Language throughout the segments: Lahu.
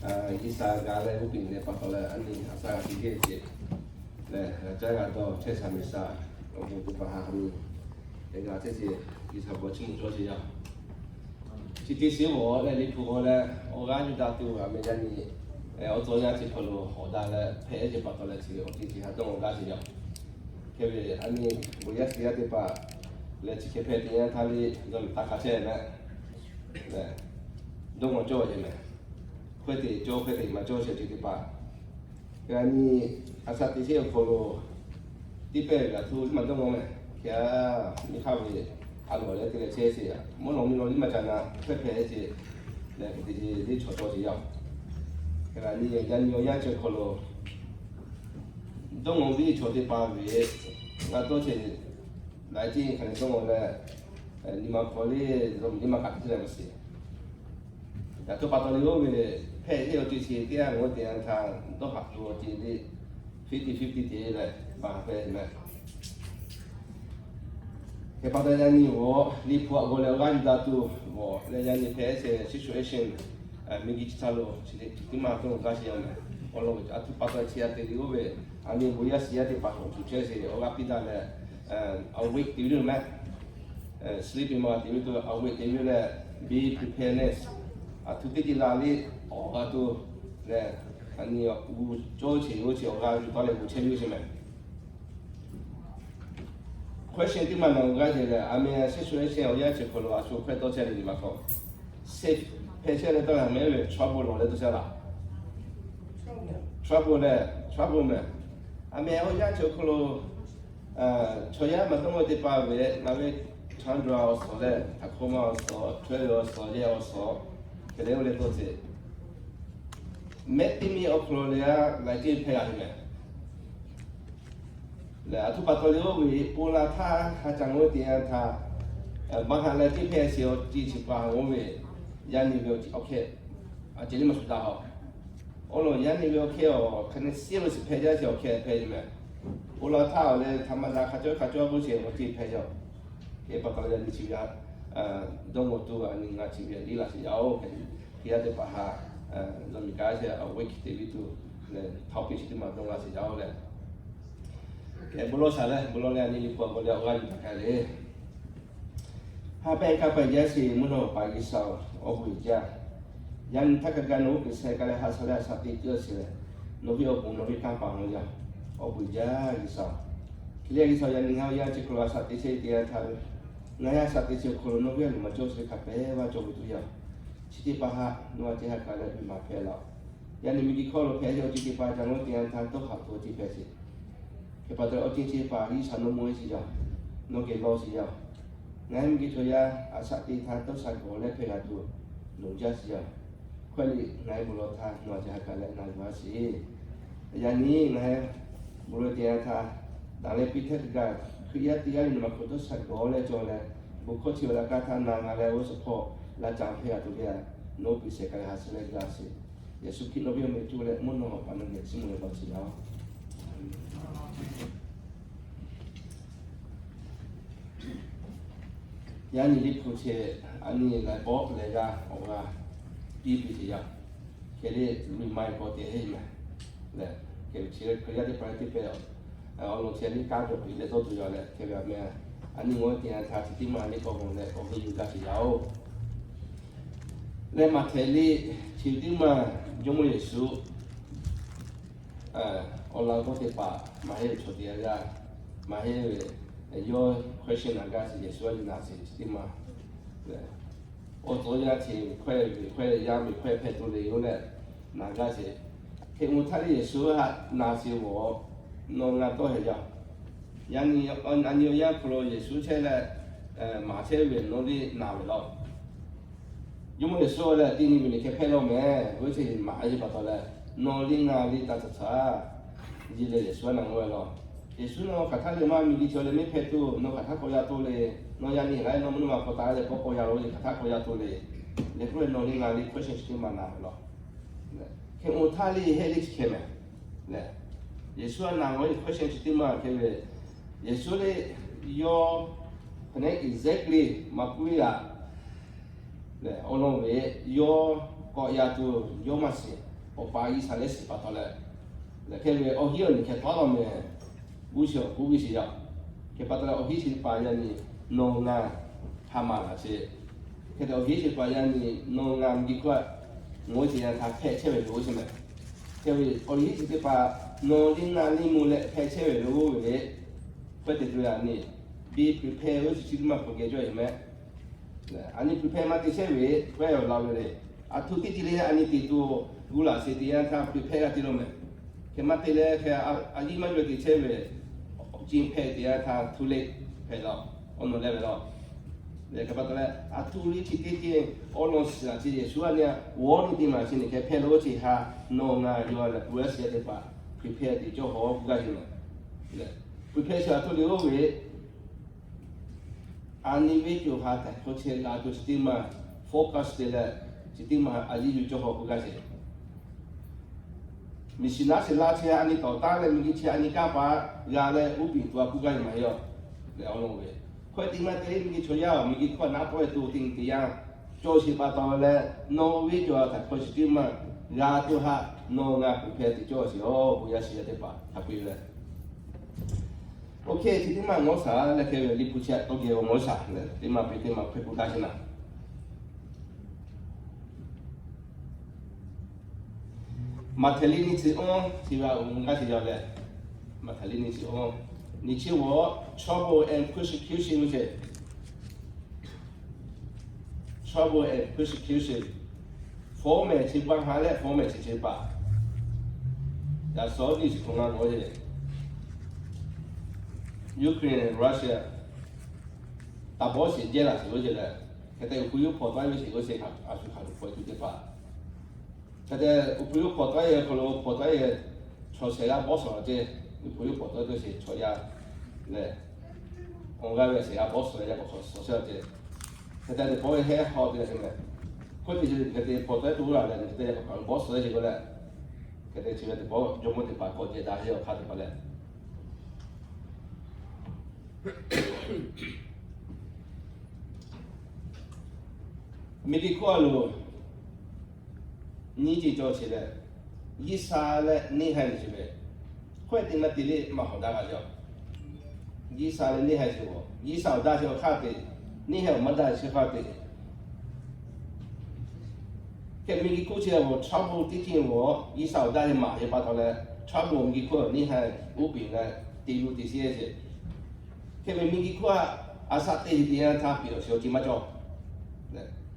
G'uiˬsha g'a leh g'oˇ piˍ leh pa taw leh a nyi a shaꞈ g'a tiˍ jeˇ ce leh, caˇ g'a dawˇ chehˇ shaˍ miˬ shaˍ awˬ bon teˇ hpaˍ ha ha nyi, g'a chehˇ ce G'uiˬsha bon chiˇ mvuh cawˇ ce yaˇ. Chi teˇ shiˉ g'awˬ leh Liꞈ hpu g'awˬ leh awˬ g'aˇ yuˬ daꞈ tuˬ a meh yaˇ nyi awˬ tcuh yaˇ chi hk'aw lo hawꞈ daꞈ leh hpehꞈ ce pa taw leh chi awˬ ceuˬ chi ha dawˇ awˬ g'aˇ ce yaˇ. Hk'e ve a nyi bon yaˇ shiˍ yaˇ teˇ hpaˍ leh chi hk'e hpehꞈ teˇ yanˇ htaˇ le, yawˇ miˬ taˇ hk'a chehˇ meh, dawˇ ngawˬ cawˇ ve meh, hkawehˇ te cawˇ hkawehˇ te maˇ cawˇ shehˍ ceuˬ teˇ hpaˍ. Hk'e a nyi a shaꞈ teꞈ sheˆ awˬ hk'aw lo teˇ pehˇ ve a htoꞈ maˇ dawˇ ngawˬ meh. Hk'e a nyi hk'aˇ ve a lawˬ leh te leh chehˇ ce, mvuhˇ naw miˬ naw liˇ maˇ ca na hpehˇ hpehꞈ ce leh, hk'e te ce liˇ chaw cawˇ ce yaˇ. Hk'e a nyi yaˇ nyi awˬ yanˇ chi hk'aw lo dawˇ ngawˬ ve chaw teˇ hpaˍ ve g'a dawˇ ce laiˉ ceuˬ hk'a leh dawˇ ngawˬ leh, nyi ma hk'aw le, dawˇ miˬ nyi ma hk'aˬ te ce leh g'a shiˍ. Yaꞈ htoꞈ pa taw le oˇ ve hpehꞈ ce awˬ ceuˬ chi teˇ g'aˇ g'awˬ teˇ yanˇ htaˇ dawˇ haꞈ tuˬ awˬ ceuˬ le, fifty fifty te leh ba hpehꞈ meh. Hk'e pa taw yaˇ nyi g'awˬ Liꞈ hpu a g'awˬ leh awˬ g'aˇ yuˬ daꞈ tuˬ g'awˬ leh yaˇ nyi hpehꞈ ce situation miˬ guiˬ chi htaˇ lo chi teˇ maˇ dawˇ g'aˇ ce yaˇ meh. Awˬ lawn ve a htoꞈ pa taw chi a te le oˇ ve a nyi bon yaˇ shiˍ yaˇ teˇ hpaˍ hk'aw cuˬ chehˇ ce awˬ g'aˇ piˇ daꞈ leh, awake te ve meh. Sleeping maˇ te ve to awake te ve leh, be preparedness. A htoꞈ teˇ ceuˬ la le, awˬ g'aˇ to leh, a nyi g'uˇ cawˇ ce g'uˇ ce awˬ g'aˇ yuˬ taˍ leh g'uˇ chehˇ ve ce meh. Question teˇ maˇ na g'a ce leh, a meh situation awˬ yanˇ chi hk'aw lo a shu hpehꞈ tawˇ chehˇ le nyi ma hk'aw, safe hpehꞈ chehˇ leh tawˇ la meh ve trouble lawˬ leh tawˇ chehˇ la. Trouble leh, trouble meh. A meh awˬ yanˇ chi hk'aw lo chaw yaˇ maˇ dawˇ maˇ teˇ hpaˍ ve, ngaˬ ve Chandra awˬ suhˍ leh, Tacoma awˬ suhˍ, Trail awˬ suhˍ, yehˬ awˬ suhˍ, hk'e le oˇ leh tawˇ ce. Mehˆ teˇ miˇ awˬ hk'aw lo leh a laiˉ ceuˬ hpehꞈ g'a ve meh. Leh a htoꞈ pa taw le oˇ ve po la htaˇ ha ca ngaˬ hui teˇ yanˇ htaˇ, maˇ ha laiˉ ceuˬ hpehꞈ sheˍ awˬ ceuˬ chi pa ha ngaˬ hui ve yaˇ nyi ve awˬ hk'e a ceuˬ le maˇ shuˍ daꞈ haw. Awˬ lawn yaˇ nyi ve awˬ hk'e awˬ hk'aˬ ne siˉ lo shiˍ hpehꞈ jaˇ sheˍ awˬ hk'e hpehꞈ ve meh. Po la htaˇ awˬ leh htaꞈ maˇ daꞈ hk'a cawˇ hk'a cawˇ k'oˆ sheˍ awˬ ceuˬ hpehꞈ yaˇ. Hk'e pa taw yaˇ nyi chi ve a dawˇ ngawˬ tuˬ a nyi ngaˬ chi ve a liˇ la sheˍ yaˇ oˬ. Hk'e hk'e yaˇ teˇ hpaˍ ha dawˇ miˬ kaꞈ sheˍ awˬ ve hk'e te ve tuˬ leh htaꞈ piˇ chi teˇ maˇ dawˇ la sheˍ yaˇ oˬ leh. Hk'e bon lawˬ shaˍ leh bon lawˬ leh a nyi Liꞈ hpu a g'awˬ leh awˬ g'aˇ yuˬ daꞈ k'ai le. Ha pehˇ kaˇ pehˇ jaˇ sheˍ mvuhˇ naw pa G'uiˬsha awˬ bon uiˍ jaˇ. Yaˇ nyi htaˇ kaꞈ gaˇ nawˬ hui G'uiˬsha kaꞈ leh ha sha leh a shaꞈ teꞈ tuˬ a sheˍ leh, nawˬ ve awˬ bon nawˬ ve kanˇ paˍ maˇ yaˇ. Awˬ bon uiˍ jaˇ G'uiˬsha. Hk'e le G'uiˬsha yaˇ nyi ha yaˇ chi hk'aw lo a shaꞈ teꞈ chehˇ teˇ yanˇ htaˇ ve, ngaˬ hui a shaꞈ teꞈ chi hk'aw lo nawˬ ve a loˍ maˇ cawˇ sheˍ hk'a pehˇ vaˇ cawˇ ve tuˬ yaˇ. Chi teˇ hpaˍ ha nawˬ a ceh ha kaꞈ leh ve maˍ hpehꞈ laˇ. Yaˇ nyi miˬ guiˬ hk'aw lo hpehꞈ sheˍ awˬ ceuˬ teˇ hpaˍ ca nawˬ teˇ yanˇ htaˇ dawˇ haꞈ tuˬ awˬ ceuˬ hpehꞈ sheˍ. Hk'e pa taw awˬ ceuˬ chi hpaˍ G'uiˬsha nawˬ mawˬ sheˍ yaˇ. Nawˬ geh lawˇ sheˍ yaˇ. Ngaˬ hui miˬ guiˬ chaw yaˇ a shaꞈ teꞈ htaˇ dawˇ sha gawˬ leh hpehꞈ g'a tuˬ loˍ jaˇ sheˍ yaˇ. Hkawehˇ liꞈ ngaˬ hui bon lawˬ htaˇ nawˬ a ceh ha kaꞈ leh na g'a sheˍ. Yaˇ nyi ngaˬ hui bon lawˬ teˇ yanˇ htaˇ daꞈ leh piˇ htaˇ teˇ g'aˇ Hkriꞈ yaˇ teˇ g'aˇ ve nyi ma hk'aw dawˇ sha gawˬ leh cawˬ leh, bon hkawˇ chi awˬ laꞈ kaˇ htaˇ na g'a leh g'uˇ suhˍ hpawˇ laꞈ ca hpehꞈ g'a tuˬ ve a, nawˬ piˇ shehˍ kaꞈ leh ha sha leh g'a sheˍ. Yeˍsuˆ Hkriꞈ nawˬ ve awˬ meh cuˇ leh mvuhˇ naw pa nawˬ geh chiˇ mvuh leh g'aw sheˍ yaˇ oˬ. Yaˇ nyi Liꞈ hpu chi a nyi laiˉ pawˆ leh g'aˇ awˬ g'aˇ piˇ piˇ sheˍ yaˇ. Hk'e le, miˬ ma e k'aw te heˆ meh. Leh, hk'e ve chi Hkriꞈ yaˇ teˇ hpaˍ teˇ hpehꞈ awˬ lawn chi a nyi kanˉ cawˬ piˇ leh dawˇ tuˬ yaˇ leh hk'e ve a meh, a nyi ngaˬ hui teˇ yanˇ htaˇ chi teˇ maˇ a nyi k'awꞈ g'awˬ leh k'awꞈ henˇ yuˬ gaˇ sheˍ yaˇ oˬ. Leh Maꞈhtehˍ liꞈ chi teˇ maˇ Jawˇmawˇ Yeˍsuˆ awˬ laꞈ g'awˇ teˇ hpaˍ maˇ heˆ ve chaw teˇ g'aˇ g'aˇ, maˇ heˆ ve yawˇ hkawehˇ shehˍ naˍ gaˇ sheˍ Yeˍsuˆ a nyi naˍ sheˍ chi teˇ maˇ. Awˬ tcuh yaˇ chi hkawehˇ ve hkawehˇ yaˇ ve hkawehˇ hpehꞈ tuˬ le yoˬ leh naˍ gaˇ sheˍ. Hk'e mvuh htaˇ le Yeˍsuˆ haꞈ naˍ sheˍ g'awˬ nawˬ ngaˬ tawˇ heˍ yaˇ. Yaˇ nyi a nyi awˬ yanˇ hk'aw lo Yeˍsuˆ chehˇ leh maˍ chehˇ ve nawˬ le naˍ ve laˇ. Jawˇmawˇ Yeˍsuˆ leh teˇ nyi ve le hk'e hpehꞈ laˇ meh, g'uˇ cheˇ maˍ a yeˇ pa taw leh nawˬ le ngaˬ le taˇ caˇ caˇ. Yeˇ leh Yeˍsuˆ a naˍ g'awˇ ve laˇ. Yeˍsuˆ nawˬ hk'aˬ htaˇ le maˇ miˬ guiˬ chaw leh mehˉ hpehꞈ tuˬ nawˬ hk'aˬ htaˇ k'awꞈ yaˇ to le, nawˬ yaˇ nyi laˇ nawˬ mvuhˇ naw ma hk'aw taˍ leh k'awꞈ k'awꞈ yaˇ lo le hk'aˬ htaˇ k'awꞈ yaˇ to le. Leh k'oˆ ve nawˬ le ngaˬ le hkawehˇ shehˍ chi teˇ maˇ naˍ ve laˇ. Hk'e mvuh htaˇ le hehˆ le chi hk'e meh. Leh Yeˍsuˆ a naˍ g'awˇ ve hkawehˇ shehˍ chi teˇ maˇ hk'e ve, Yeˍsuˆ le yawˇ hk'e ne exactly maˇ k'oˆ ve yaˇ. Leh awˬ lawn ve yawˇ k'awꞈ yaˇ tuˬ yawˇ maˇ shiˍ. awˬ pa G'uiˬsha lehˬ shiˍ pa taw leh, lehˬ hk'e ve awˬ hinˉ awˬ nyi hkeh tawˉ lawˬ meh, g'uˇ suhˍ awˬ k'oˆ g'uˇ suhˍ yaˇ. Hk'e pa taw leh awˬ hinˉ chi teˇ hpaˍ yaˇ nyi nawˬ ngaˬ hk'a maˍ laꞈ sheˍ. Hk'e te awˬ hinˉ chi teˇ hpaˍ yaˇ nyi nawˬ ngaˬ miˬguiˬ hk'oˆ a ngaˬ hui teˇ yanˇ htaˇ hpehꞈ chehˇ ve yoˬ oˇ sheˍ meh. Hk'e ve awˬ hinˉ chi teˇ hpaˍ nawˬ liˇ ngaˬ liˇ mvuh leh hpehꞈ chehˇ ve yoˬ oˇ ve le. Hk'e te tuˬ yaˇ nyi, be prepare oˇ chi chi teˇ maˬ hk'aw geh cawˇ ve meh. A nyi prepare maˇ te chehˇ ve, hk'e awˬ laˬ ve le. Aˬ htoꞈ teˇ ceuˬ le a nyi te tuˬ g'uˇ laꞈ sheˍ teˇ yanˇ htaˇ prepare g'a te law meh. Hk'e maˇ te leh hk'e a yiˇ maˇ yawˇ te chehˇ ve, awˬ ceuˬ hpehꞈ teˇ yanˇ htaˇ too late hpehꞈ law, awˬ nawˬ leh ve law. Lehˬ hk'e pa taw leh aˬ htoꞈ le chi teˇ ceuˬ awˬ lawn shiˍ laꞈ chi Yeˍsuˆ a nyi a g'awˇ nyi teˇ maˬ chi nyi hkeh hpehꞈ lo oˇ chi htaꞈ nawˬ ngaˬ yawˇ leh pu g'a shiˍ teˇ hpaˍ prepare te cawˇ hawˉ g'uˇ g'aˇ sheˍ meh. Lehˬ prepare chi aˬ htoꞈ le oˇ ve, a nyi ve cawˬ ha htaꞈ hk'aw chehˇ g'a tuˬ chi teˇ maˬ focus te leh, chi teˇ maˬ a yiˇ yuˬ cawˇ hawˉ g'uˇ g'aˇ sheˍ. Miˬ shiˍ naˉ shiˍ laˇ chehˇ a nyi tawˍ taˉ leh miˬguiˬ chi a nyi kanˇ paˆ g'a leh uˉ peꞈ tuˬ a hk'oˆ g'aˇ maˇ heˆ lawˬ. Lehˬ awˬ lawn ve, hk'e te maˇ te miˬguiˬ chaw yaˇ miˬguiˬ hk'oˆ a naˉ tawˆ e tuˬ te nyi te yanˇ cawˇ sheˍ pa taw leh nawˬ ve cawˬ ha htaꞈ hk'aw chi teˇ maˬ g'a tuˬ haꞈ nawˬ ngaˬ prepare te cawˇ sheˍ awˬ bon yaˇ shiˍ yaˇ teˇ hpaˍ hk'a peu-eˬ leh Oˇ hk'e chi teˇ maˬ ngawˬ shaˍ leh hk'e ve liꞈ hpu chi aꞈ tawˇ geh awˬ ngawˬ shaˍ leh teˇ maˬ piˇ teˇ maˬ hk'e k'oˆ gaˇ sheˍ naˍ. Maꞈhtehˍ liꞈ nyiˇ chi awˇ chi g'a awˬ g'aˇ sheˍ yaˇ leh, Maꞈhtehˍ liꞈ nyiˇ chi awˇ, nyiˇ chi awˬ, trouble and persecution ve ce. Trouble and persecution. Fawˉ mehˍ chi baˆ ha leh fawˉ mehˍ chi chi baˆ. Yaꞈ shawˉ nyiˇ chi hk'awꞈ ngaˇ g'awˇ ce, Ukraine, Russia, taˍ bawˇ sheˍ jehˇ laˬ sheˍ g'uˇ ce leh, hk'e te awˬ hpu yawˇ hpawnˬ taw ve sheˍ g'uˇ ce, a shu hk'aˬ lo hpawnˬ tuˬ teˇ hpaˍ. Hk'e te awˬ hpu yawˇ hpawnˬ taw ve hk'aw lo hpawnˬ taw ve chaw shehˍ g'aˇ bawˇ shawˍ ce, awˬ hpu yawˇ hpawnˬ taw ve sheˍ chaw yaˇ lehˬ, awˬ g'aˇ ve shehˍ g'aˇ bawˇ shawˍ yaˇ k'awꞈ shawˍ shawˍ ce. Hk'e te teˇ pawˆ ve hehˉ hawˇ te leh hk'e meh, hk'oˆ te hk'e te hpawnˬ taw tuˬ laˬ leh hk'e te yaꞈ k'awꞈ bawˇ shawˍ sheˍ g'uˇ leh, hk'e te chi ve teˇ pawˆ jawˇmawˇ teˇ hpaˍ k'awꞈ jehˬ daꞈ heˆ awˬ hk'aˇ teˇ hpaˍ leh Miˬguiˬ hk'oˆ a lo nyiˇ ceuˬ cawˬ sheˍ leh, G'uiˬsha leh neˇ haiˬ ve sheˍ ve, hk'oˆ te maˇ te le maˇ hawˍ daꞈ g'a yaˇ. G'uiˬsha leh neˇ haiˬ sheˍ ve, G'uiˬsha awˬ daꞈ sheˍ awˬ hk'aˇ te, neˇ haiˬ awˬ maˇ daꞈ sheˍ hk'aˇ te. Hk'e miˬguiˬ hk'oˆ chi a ve trouble teˇ ceuˬ ve, G'uiˬsha awˬ daꞈ sheˍ maˇ heˆ pa taw leh, trouble miˬguiˬ hk'oˆ neˇ haiˬ uˉ peꞈ leh te lu te sheˍ ve ce. Hk'e ve miˬguiˬ hk'oˆ a, a shaꞈ teˇ heˍ teˇ yanˇ htaˇ peꞈ awˬ shiˍ awˬ ceuˬ maˇ cawˬ.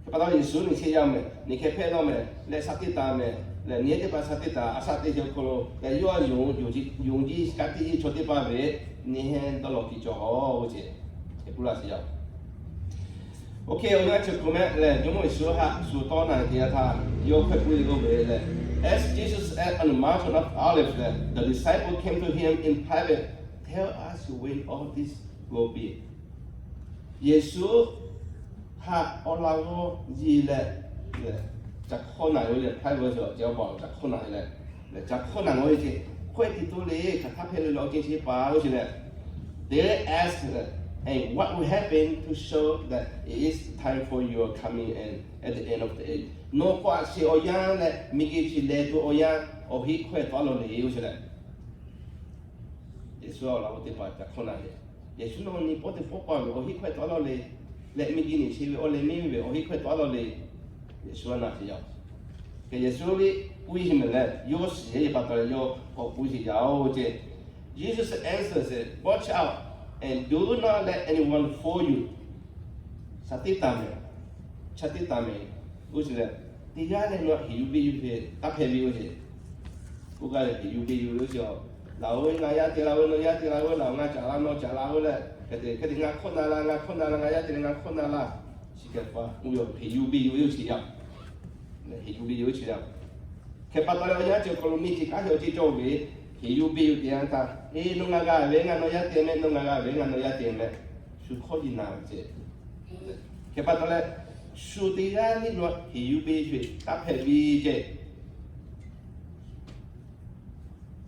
Hk'e pa taw Yeˍsuˆ nyi chehˇ yaˇ meh, nyi hkeh hpehˇ law meh, leh shaꞈ teˇ taˍ meh, leh nyi teˇ hpaˍ shaꞈ teˇ taˍ a shaꞈ teˇ heˍ awˬ hk'aw lo leh yawˇ a yonˍ, yonˍ jiˇ shaꞈ teˇ yeˇ chaw teˇ hpaˍ ve nyi hehˉ dawˇ law kiˇ cawˬ hawˉ oˇ ce. Hk'e k'oˆ laˇ sheˍ yaˇ. Oˇ hk'e awˬ yanˇ chi hk'oˆ meh lehˬ, Jawˇmawˇ Yeˍsuˆ haꞈ shu tawˇ na teˇ yanˇ htaˇ yawˇ hk'e k'oˆ ve k'oˆ ve lehˬ, As Jesus ate on the Mount of Olives, the disciples came to him in private, Tell us when all this will be. Yeˍsuˆ haꞈ awˬ laꞈ g'awˇ yiˬ leh, ca hkawˇ naˬ ve lehˬ, private ve awˬ ceh awˬ baˬ ca hkawˇ naˬ ve lehˬ, ca hkawˇ naˬ g'awˇ ve ce, hk'oˆ te tuˬ le hk'aˬ htaˇ hpehꞈ le le awˬ ceh chi pa oˇ ce leh, They asked, and what will happen to show that it is time for your coming and at the end of the age. Nawˬ k'awꞈ sheˍ awˬ yanˇ leh miˬguiˬ chi leh tuˬ awˬ yanˇ awˬ heˆ hk'oˆ tawˆ law le oˇ ce leh, Yeˍsuˆ awˬ laꞈ g'awˇ teˇ hpaˍ ca hkawˇ naˬ ve, Yeˍsuˆ nawˬ nyi pawˆ teˇ pawˆ k'awꞈ ve awˬ heˆ hk'oˆ tawˆ law le, leh miˬguiˬ nyi chi ve awˬ lehˬ miˇ ve awˬ heˆ hk'oˆ tawˆ law le, Yeˍsuˆ a naˬ sheˍ yaˇ. Hk'e Yeˍsuˆ ve k'oˆ ve meh lehˬ, yawˇ shiˍ ve pa taw leh yawˇ k'awꞈ k'oˆ sheˍ yaˇ oˇ ce. Jesus answered, Watch out and do not let anyone fool you. Shaˍ teˇ taˍ meh, shaˍ teˇ taˍ meh, oˇ ce leh, teˇ g'aˇ leh nawˬ heˍ yuˬ beˇ yuˬ ve taˇ hpehꞈ ve oˇ ce. K'oˆ gaˇ ve heˍ yuˬ beˇ yuˬ ve oˇ ce, laˬ oˇ ve ngaˬ yaˇ te la ve, nawˬ yaˇ te la ve, laˬ ngaˬ caꞈ la nawˬ caꞈ la oˇ leh, hk'e te hk'e te ngaˬ hkawˇ na la, ngaˬ hkawˇ na la, ngaˬ yaˇ te leh ngaˬ hkawˇ na la. Chi hk'e pa oˇ ve heˍ yuˬ beˇ yuˬ ve oˇ ce yaˇ. Heˍ yuˬ beˇ yuˬ oˇ ce yaˇ. Hk'e pa taw leh awˬ yanˇ ceuˬ hk'aw lo miˇ ce kanˉ hk'e awˬ ceuˬ cawˬ ve, heˍ yuˬ beˇ yuˬ teˇ yanˇ htaˇ, eˬ nawˬ ngaˬ g'a ve, ngaˬ nawˬ yaˇ te meh, nawˬ ngaˬ g'a ve, ngaˬ nawˬ yaˇ te meh, shu hkawˇ jiˇ na ve ce. Hk'e pa taw leh, shu teˇ g'aˇ le nawˬ heˍ yuˬ beˇ yuˬ ve taˇ hpehꞈ ve ce.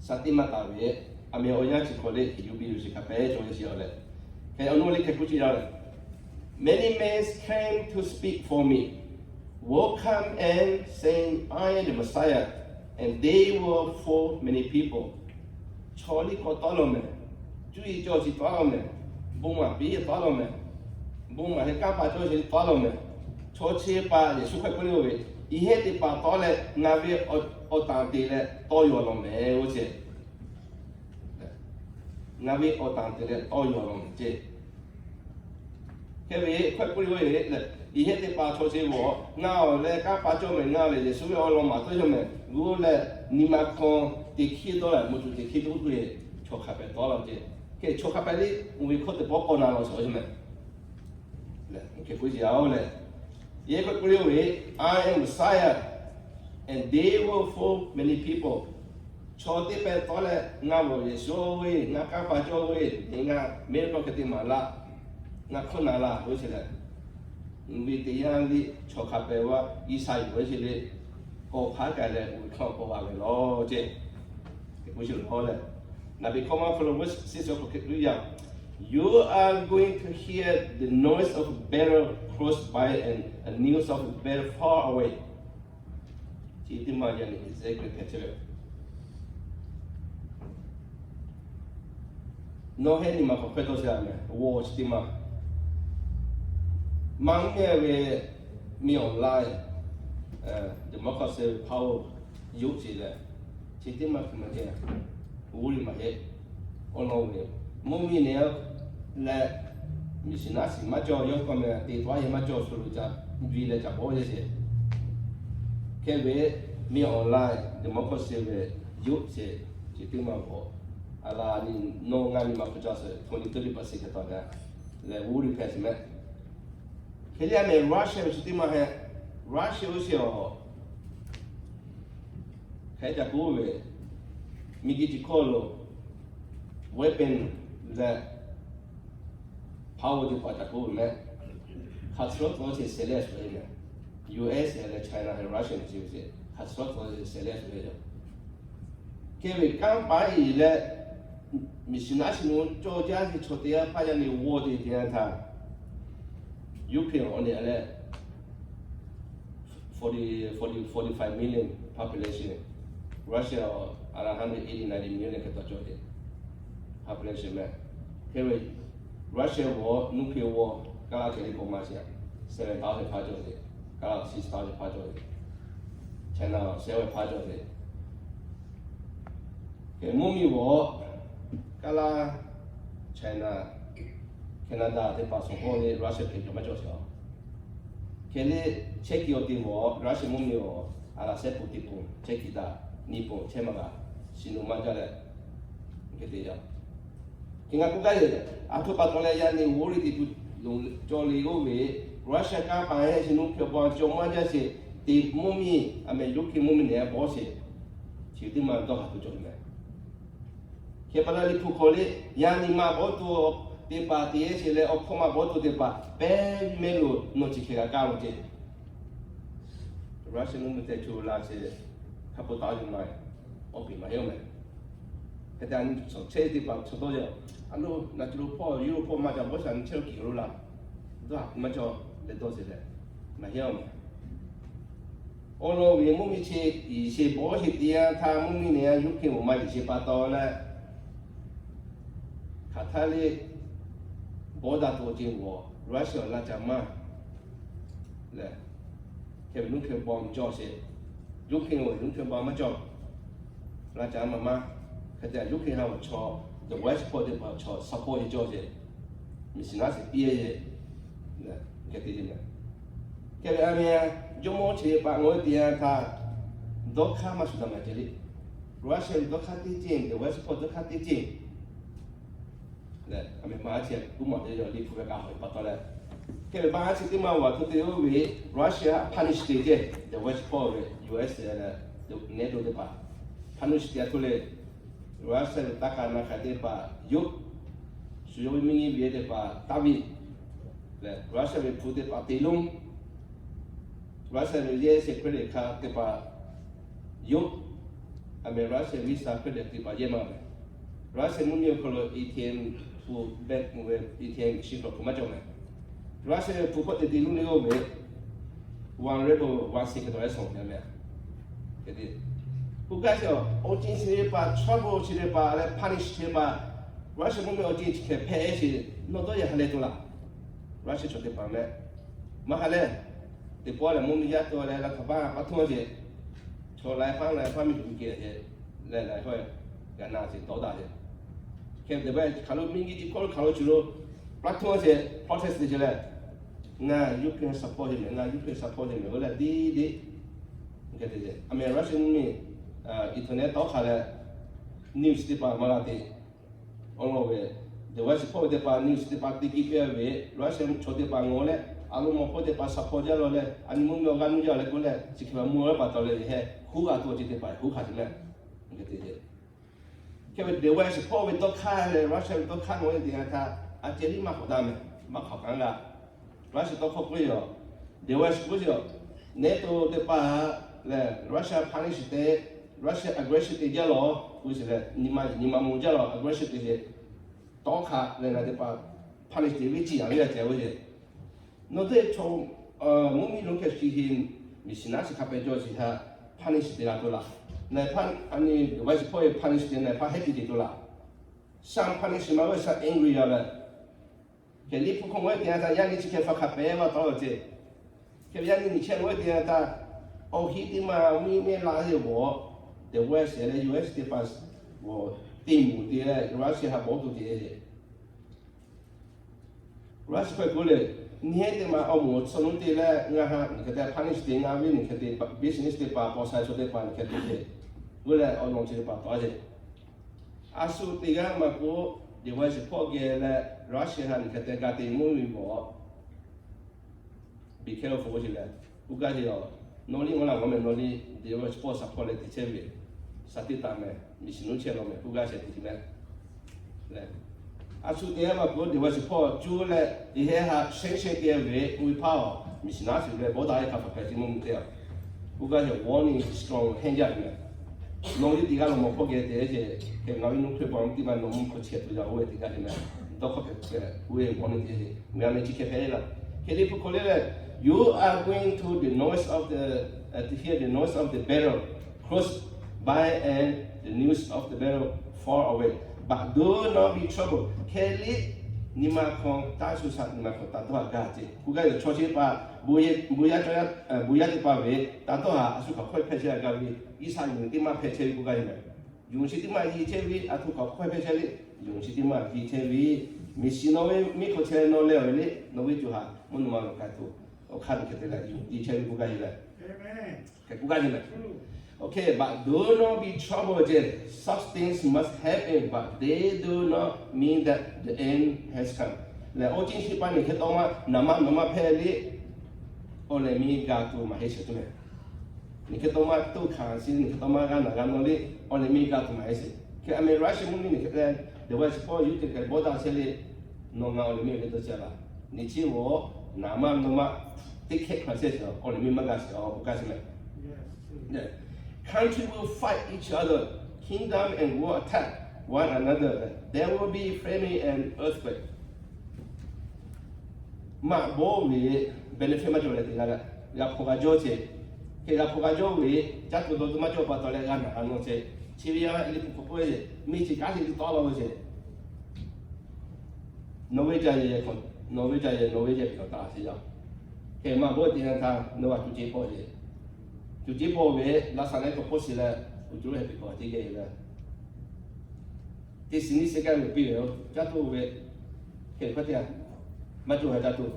Shaˍ teˇ maˇ taˍ ve, a meh awˬ yanˇ chi hk'aw le heˍ yuˬ beˇ yuˬ sheˍ hk'a pehˉ cawˬ ve sheˍ a leh, hk'e awˬ naw le hk'e k'oˆ ce yaˇ leh, Many men came to speak for me, welcome and saying, I am the Messiah. And they were for many people. Chaw liˇ hkawˇ tawˉ law mehˍ, cuˇ yiˍ cawˬ chi tawˉ law mehˍ, bon maˍ piˇ tawˉ law mehˍ, bon maˍ hk'e kanˇ paˍ cawˬ chi tawˉ law mehˍ. Chaw chi pa Yeˍsuˆ hk'e k'oˆ le-o ve, Yehˇ teˇ hpaˍ tawˉ leh ngaˬ ve awˬ tanˬ te leh tawˇ yaw law mehˍ oˇ ce. Ngaˬ ve awˬ tanˬ te leh tawˇ yaw law mehˍ ce. Hk'e ve hk'e k'oˆ le-o ve, Yehˇ teˇ hpaˍ chaw chi g'awˬ ngaˬ awˬ leh kanˇ paˍ cawˬ mehˍ, ngaˬ lehˬ Yeˍsuˆ ve awˬ lawn maˍ tawˇ yaw mehˍ g'uˇ leh, nyi ma hkawˇ teˇ hkiˇ dawˇ leh mvuhˇ tuˬ teˇ hkiˇ tuˬ k'oˆ ve, chaw hk'a pehˍ tawˉ law ce. Hk'e chaw hk'a pehˍ liˇ uˇ ve hkawˇ teˇ pawˆ k'awꞈ na law shawˍ yaw mehˍ. Lehˬ, hk'e k'oˆ yaw lehˬ, Yehˇ hk'e k'oˆ le-o ve, I am Messiah, and they were for many people. Chaw teˇ pehˍ tawˉ leh ngaˬ ve Yeˍsuˆ ve, ngaˬ kanˇ paˍ cawˬ ve, ngaˬ mehˆ hkawˇ hk'e te maˍ laˇ, ngaˬ hkawˇ na laˇ oˇ ce lehˬ, uˇ ve teˇ yanˇ liˇ chaw hk'a pehˍ vaˇ Iˉsaˍyaˍ oˇ ce le, k'awꞈ hk'aˉ k'ai leh uˇ ve hkawˇ k'awꞈ g'a ve law ce. Hk'e k'oˆ yaw lehˬ, naˍ beˍ hkawˇ maˇ hk'aw lo ve siˉ suhˍ k'awꞈ hk'e k'oˆ yaˇ, You are going to hear the noise of battle close by and a news of battle far away. Chi teˇ maˬ yaꞈ nyi Ezekiel hpehꞈ chehˇ ve. Nawˬ hehˉ nyi ma hk'aw hpehˇ tawˆ sheˍ a mehˍ, g'awˬ chi teˇ maˬ. Maˇ mehˇ ve mi online, democracy power yoˬ ce lehˬ, chi teˇ maˬ hk'e maˇ te, g'oˇ liˇ maˇ heˆ. Awˬ lawn ve, mvuhˇ miˬ nehˬ leh, miˬ shiˍ naˉ shiˍ maˇ cawˬ, yawˇ k'awꞈ meh te tawˆ yehˬ maˇ cawˬ shu lo ca, viˇ leh ca bawˆ yehˬ ce. Hk'e ve, mi online democracy ve yoˬ ce, chi teˇ maˬ g'awˬ. A la ni, nawˬ ngaˬ nyi ma hk'aw ca suh twenty thirty percent hk'e taw ga leh g'oˇ liˇ hpehꞈ ce mehˍ. Hk'e le a mehˍ Russia ve chi teˇ maˬ hehꞈ, Russia oˇ sheˍ awˬ hk'e ca k'oˆ ve, miˬ guiˬ chi hkawˇ lo weapon leh power teˇ hpaˍ ca k'oˆ ve mehˍ. Hk'aˬ suhˉ tawˇ ce select ve mehˍ. U S leh China leh Russia chi ve ce hk'aˬ suhˉ tawˇ ce select ve yoˬ. Hk'e ve kanˇ paˍ iˉ leh, miˬ shiˍ naˉ shiˍ nu cawˬ jaˇ ve chaw teˇ g'aˇ hpaˇ yaˇ ni g'awˇ te te yanˇ htaˇ, Ukraine awˬ nehˬ leh forty, forty, forty-five million population, Russia a la hundred eighty, ninety million hk'e taw cawˬ ve population mehˍ. Hk'e ve Russia g'awˬ nuˇ hk'e g'awˬ kaˇ laˇ ceh liˇ k'awꞈ maˇ sheˍ, seven thousand hpaˇ cawˬ ve, kaˇ laˇ six thousand hpaˇ cawˬ ve, China seven hpaˇ cawˬ ve. Hk'e mvuhˇ miˬ g'awˬ kaˇ laˇ, China, Canada teˇ hpaˍ suhˍ hk'aw le Russia hk'e cawˬ maˇ cawˬ sheˍ a. Hk'e le Chehˇ kiˬ awˬ te g'awˬ Russia mvuhˇ miˬ g'awˬ a laˬ sehˉ pun teˇ pun Chehˇ kiˬ daꞈ, nyi pun chehˇ maˇ g'a, shiˍ nu maˇ jaˇ leh, hk'e te yaˇ. Hk'e ngaˬ k'oˆ gaˇ ve, aˬ htoꞈ pa taw leh yaˇ nehˬ g'oˇ liˇ teˇ tu loˬ cawˬ le g'oˇ ve, Russia kanˇ paˍ hehˉ shiˍ nu hk'e paw cawˬ maˇ jaˇ sheˍ, teˇ mvuhˇ miˬ a mehˍ Ukraine mvuhˇ miˬ nehˬ a bawˆ sheˍ, chi teˇ maˬ dawˇ haˍ tuˬ cawˬ mehˍ. Hk'e pa taw liꞈ hpu hk'aw le, yaˇ nyi ma bawˆ tuˬ teˇ hpaˍ te sheˍ leh, awˬ hkawˇ ma bawˆ tuˬ teˇ hpaˍ pehˉ mehˉ lo nawˬ chi hk'e g'a kaˇ lo ce. Russia mvuhˇ miˬ tehꞈ co la ce, hk'a peu taw a yuˬ ma, awˬ piˍ maˇ heˆ mehˍ. Hk'e te a nyi shawˍ chehˇ teˇ hpaˍ chaw dawˇ yaˇ, a lo naˬ co lo hpawˇ Europe hpawˇ maˇ ca bawˆ shaˍ nyi chehˇ lo kiˬ lo laˇ, dawˇ haˍ maˇ cawˬ leh dawˇ sheˍ leh, maˇ heˆ mehˍ. Awˬ lawn ve mvuhˇ miˬ chi iˉ sheˍ bawˆ sheˍ te yanˇ htaˇ mvuhˇ miˬ nehˬ a Ukraine awˬ ma iˉ sheˍ pa taw leh, hk'aˬ htaˇ le bawˆ daꞈ tuˬ ce g'awˬ Russia laˇ ca maˇ lehˬ, hk'e ve nuˇ hk'e bawˆ cawˬ sheˍ, Ukraine awˬ nuˇ hk'e bawˆ maˇ cawˬ, laˇ ca maˇ maˇ. Hk'e te Ukraine ha awˬ chaw, the West hpawˇ teˇ hpaˍ chaw support cawˬ sheˍ, miˬ shiˍ naˉ shiˍ piˇ sheˍ, hk'e te Hk'e ve a mehˍ, jawˇmawˇ chi paˍ ngawˬ te yanˇ htaˇ, dawˇ hk'aˇ maˇ shuˍ daꞈ maˇ ceh le. Russia ve dawˇ hk'aˇ teˇ ceuˬ, the West hpawˇ dawˇ hk'aˇ teˇ ceuˬ lehˬ, a mehˍ maˇ chi kuˉ maˬ te yaw liꞈ hpu ve kaꞈ hawꞈ pa taw leh, hk'e ve maˇ chi teˇ maˇ g'a htoꞈ te oˇ ve, Russia punish te ceh, the West hpawˇ ve U S leh NATO teˇ hpaˍ punish te a htoꞈ le. Russia ve taˇ kaꞈ na hk'aˬ teˇ hpaˍ yoˬ. Shu yawˇ ve miˇ nyi ve teˇ hpaˍ taˇ viˇ lehˬ, Russia ve hpu teˇ hpaˍ te lonˉ, Russia ve yehˇ shehˍ hkriˇ lehˬ hk'a teˇ hpaˍ yoˬ. A mehˍ Russia visa hkriˇ lehˬ teˇ hpaˍ yehˇ maˇ mehˍ. Russia mvuhˇ miˬ awˬ hk'aw lo A T M hpu, bank mvuh ve A T M machine hk'aw lo hpu maˇ cawˬ mehˍ. Russia ve hpu hpawˇ te te lonˉ le oˇ ve, one ruble one cent hk'e taw leh shawˍ ve a mehˍ. Hk'e te K'oˆ gaˇ sheˍ, awˬ ceuˬ chi teˇ hpaˍ, chaw bon chi teˇ hpaˍ leh punish chi teˇ hpaˍ, Russia mvuhˇ miˬ awˬ ceuˬ chi hk'e hpehꞈ sheˍ, nawˬ dawˇ yaꞈ ha leh to laˬ. Russia chaw teˇ hpaˍ meh, maˇ ha leh, teˇ pawˆ lehˬ mvuhˇ miˬ yaˇ to leh la htaꞈ paˇ pa htuˇ sheˍ, chaw laiˉ paˆ laiˉ paˆ miˬ tuˬ geh sheˍ, leh laiˉ hkawˇ g'a na sheˍ tawˉ daꞈ sheˍ. Hk'e te hk'aˬ lo miˬ guiˬ chi hkawˇ lo hk'aˬ lo chi lo pa htuˇ sheˍ, protest te sheˍ leh, ngaˬ Ukraine support sheˍ meh, ngaˬ Ukraine support sheˍ meh, oˇ leh tiˉ tiˉ. Hk'e te sheˍ, a meh Russia mvuhˇ miˬ internet tawˉ hk'a leh news teˇ hpaˍ maˇ g'a te. Awˬ lawn ve, the Washington Post teˇ hpaˍ news teˇ hpaˍ te kiˇ piˇ ve, Russia chaw teˇ hpaˍ ngaˬ leh a lo mawˬ hpawˇ teˇ hpaˍ support jaˇ law leh, a nyi mvuhˇ miˬ awˬ g'aˇ nuˇ jaˇ leh k'oˆ leh, chi hk'e ve mvuhˇ leh pa taw leh heh huˉ g'a tuˬ awˬ ceuˬ teˇ hpaˍ huˉ hk'a te meh. Hk'e te sheˍ, hk'e ve the Washington Post ve dawˇ hk'aˇ leh Russia ve dawˇ hk'aˇ ngaˬ leh teˇ yanˇ htaˇ a ceh liˇ maˇ hk'awꞈ daꞈ meh, maˇ hk'awꞈ kanˉ g'a. Russia tawˇ hkawˇ k'oˆ ve yoˬ, the Washington Post yoˬ, NATO teˇ hpaˍ lehˬ Russia punish te, Russia aggression te jaˇ law, k'oˆ sheˍ leh, nyi ma nyi ma mvuh jaˇ law, aggression te sheˍ, tawˉ hk'a leh ngaˬ teˇ hpaˍ punish te ve ciˇ yaꞈ ve yaˇ ceh ve sheˍ. Nawˬ teˇ chaw mvuhˇ miˬ lo hk'e chi heˍ, miˬ shiˍ naˉ chi hk'a pehꞈ cawˬ chi htaꞈ punish te g'a to laˬ. Naˬ hpaˇ a nyi the Washington Post ve punish te naˬ hpaˇ hehˉ te te to laˬ. Shaˍ punish ma ve shaˍ angry g'a ve. Hk'e liˇ hpu hk'aw maˇ heˆ te yanˇ htaˇ yaˇ nyi chi hk'e hpaˇ hk'a pehꞈ maˇ tawˉ law ceh. Hk'e ve yaˇ nyi nyi chehˇ maˇ heˆ te yanˇ htaˇ, awˬ hiˉ teˇ maˬ mvuhˇ miˬ laˇ heˆ g'awˬ, the West leh U S teˇ hpaˍ g'awˬ teˇ moˍ te leh Russia htaꞈ bawˬ tuˬ te Russia hk'e k'oˆ leh, nyi heˉ teˇ maˬ awˬ moˍ chaw nuˇ te leh ngaˬ htaꞈ nyi hk'e te punish te, ngaˬ ve nyi hk'e te business teˇ hpaˍ, paw sha chaw teˇ hpaˍ nyi hk'e te te, g'uˇ leh awˬ lawn chi teˇ hpaˍ tawˉ sheˍ. A shu teˇ g'aˇ maˇ k'oˆ, the Washington Post geh leh Russia htaꞈ nyi hk'e te ga te mvuhˇ miˬ g'awˬ, be careful sheˍ leh, k'oˆ gaˇ sheˍ yoˬ. Nawˬ liˇ maˇ laˬ g'awˬ meh, nawˬ liˇ the Washington Post support leh te chehˇ ve, shaˍ tiꞈ taˍ meh, miˬ shiˍ nuˇ chehˇ law meh, k'oˆ gaˇ sheˍ te chi meh. A shu teˇ g'aˇ maˇ k'oˆ, the Washington Post cuˇ leh yehˬ heh htaꞈ sheh sheh te ve k'oˆ ve hpaˇ awˬ miˬ shiˍ naˉ shiˍ leh bawˇ daꞈ e hk'a hpaˍ hpehꞈ chi mvuhˇ miˬ te a. K'oˆ gaˇ sheˍ warning strong heˇ jaˇ meh. Nawˬ liˇ teˇ g'aˇ lo mawˬ hkawˇ geh te sheˍ, hk'e ngaˬ ve nuˇ hk'e pa mvuhˇ teˇ maˇ nawˬ mvuhˇ hk'aw chehˇ tuˬ yaˇ oˇ ve teˇ g'aˇ sheˍ meh. Dawˇ hk'awˇ hpehꞈ hpehꞈ oˇ ve warning te sheˍ, ngaˬ meh chi hk'e hpehꞈ la. Hk'e liˇ hpu hk'aw leh leh, you are going to the noise of the, to hear the noise of the battle close by and the news of the battle far away, but do not be troubled. Hk'e liˇ nyi ma hk'aw taˇ shu shaꞈ, nyi ma hk'aw taˇ dawˇ haꞈ gaˇ ce. K'oˆ gaˇ yoˬ, chaw chi teˇ hpaˍ, bon yaˇ, bon yaˇ teˇ hpaˍ ve taˇ dawˇ haꞈ, a shu hk'aˬ hk'awehˇ hpehˇ chehˇ a gaˇ ve, Iˉsaˍ yonˍ teˇ maˇ hpehˇ chehˇ ve k'oˆ gaˇ ve meh. Yonˍ chi teˇ maˇ yiˇ chehˇ ve, a htoꞈ hk'aˬ hk'awehˇ hpehˇ chehˇ le. Yonˍ chi teˇ maˇ yiˇ chehˇ ve, miˬ shiˍ nawˬ ve miˇ hk'aw chehˇ nawˬ leh awˬ ve le, nawˬ ve co ha mvuhˇ naw ma lo k'ai tuˬ, awˬ hk'aˇ ve hk'e te leh yonˍ yiˇ chehˇ ve k'oˆ gaˇ ve meh. Hk'e k'oˆ gaˇ ve meh. Okay, but do not be troubled ce. Such things must happen, but they do not mean that the end has come. Leh awˬ ceuˬ chi pa nyi hk'e tawˇ maˇ naˍ maˇ nawˬ maˇ hpehˇ le. Awˬ lehˬ miˇ ga tuˬ maˇ heˆ sheˍ tuˬ meh. Nyi hk'e tawˇ maˇ tuˇ hkanˍ sheˍ, nyi hk'e tawˇ maˇ g'a naˍ g'a nawˬ le, awˬ lehˬ miˇ ga tuˬ maˇ heˆ sheˍ. Hk'e a meh Russia mvuhˇ miˬ nyi hk'e leh, the Washington Post yuˬ te hk'e bawˇ daꞈ sheˍ le, nawˬ ngaˬ awˬ lehˬ miˇ ve dawˇ chehˇ laˬ. Nyi chi g'awˬ naˍ maˇ nawˬ maˇ teˇ hkehˆ hkanˍ sheˍ sheˍ, awˬ lehˬ miˇ maˇ ga sheˍ, awˬ k'oˆ gaˇ sheˍ meh. Country will fight each other, kingdom and war attack one another, there will be famine and earthquake. Maꞈ bawˆ ve benefit maˇ cawˬ leh te g'a leh, g'a hpaw g'a jawˇ ce. Hk'e g'a hpaw g'a jawˇ ve, caˇ tuˬ dawˇ tuˬ maˇ cawˬ pa taw leh g'a naˍ g'a nawˬ ce. Chi ve yaˇ liˇ hpu hk'aw k'oˆ ve, miˇ chi kaˉ te tuˬ tawˆ la ve ce. Nawˬ ve ca yehˬ, nawˬ ve ca yehˬ, nawˬ ve yehˬ hpehꞈ taˍ sheˍ yaˇ. Hk'e maꞈ bawˆ te g'a htaˇ nawˬ g'a tuˬ ce pawˆ ce. Tuˬ ce pawˆ ve, laˇ saˍ leh k'awꞈ hpawˇ shiˍ leh, uˬ cuˇ heh hpehꞈ k'awꞈ te geh ve. Teˇ shiˍ nyiˇ shiˍ kaˇ ve piˇ ve, caˇ tuˬ ve, hk'e hk'e te a, maˇ cawˬ heh caˇ tuˬ.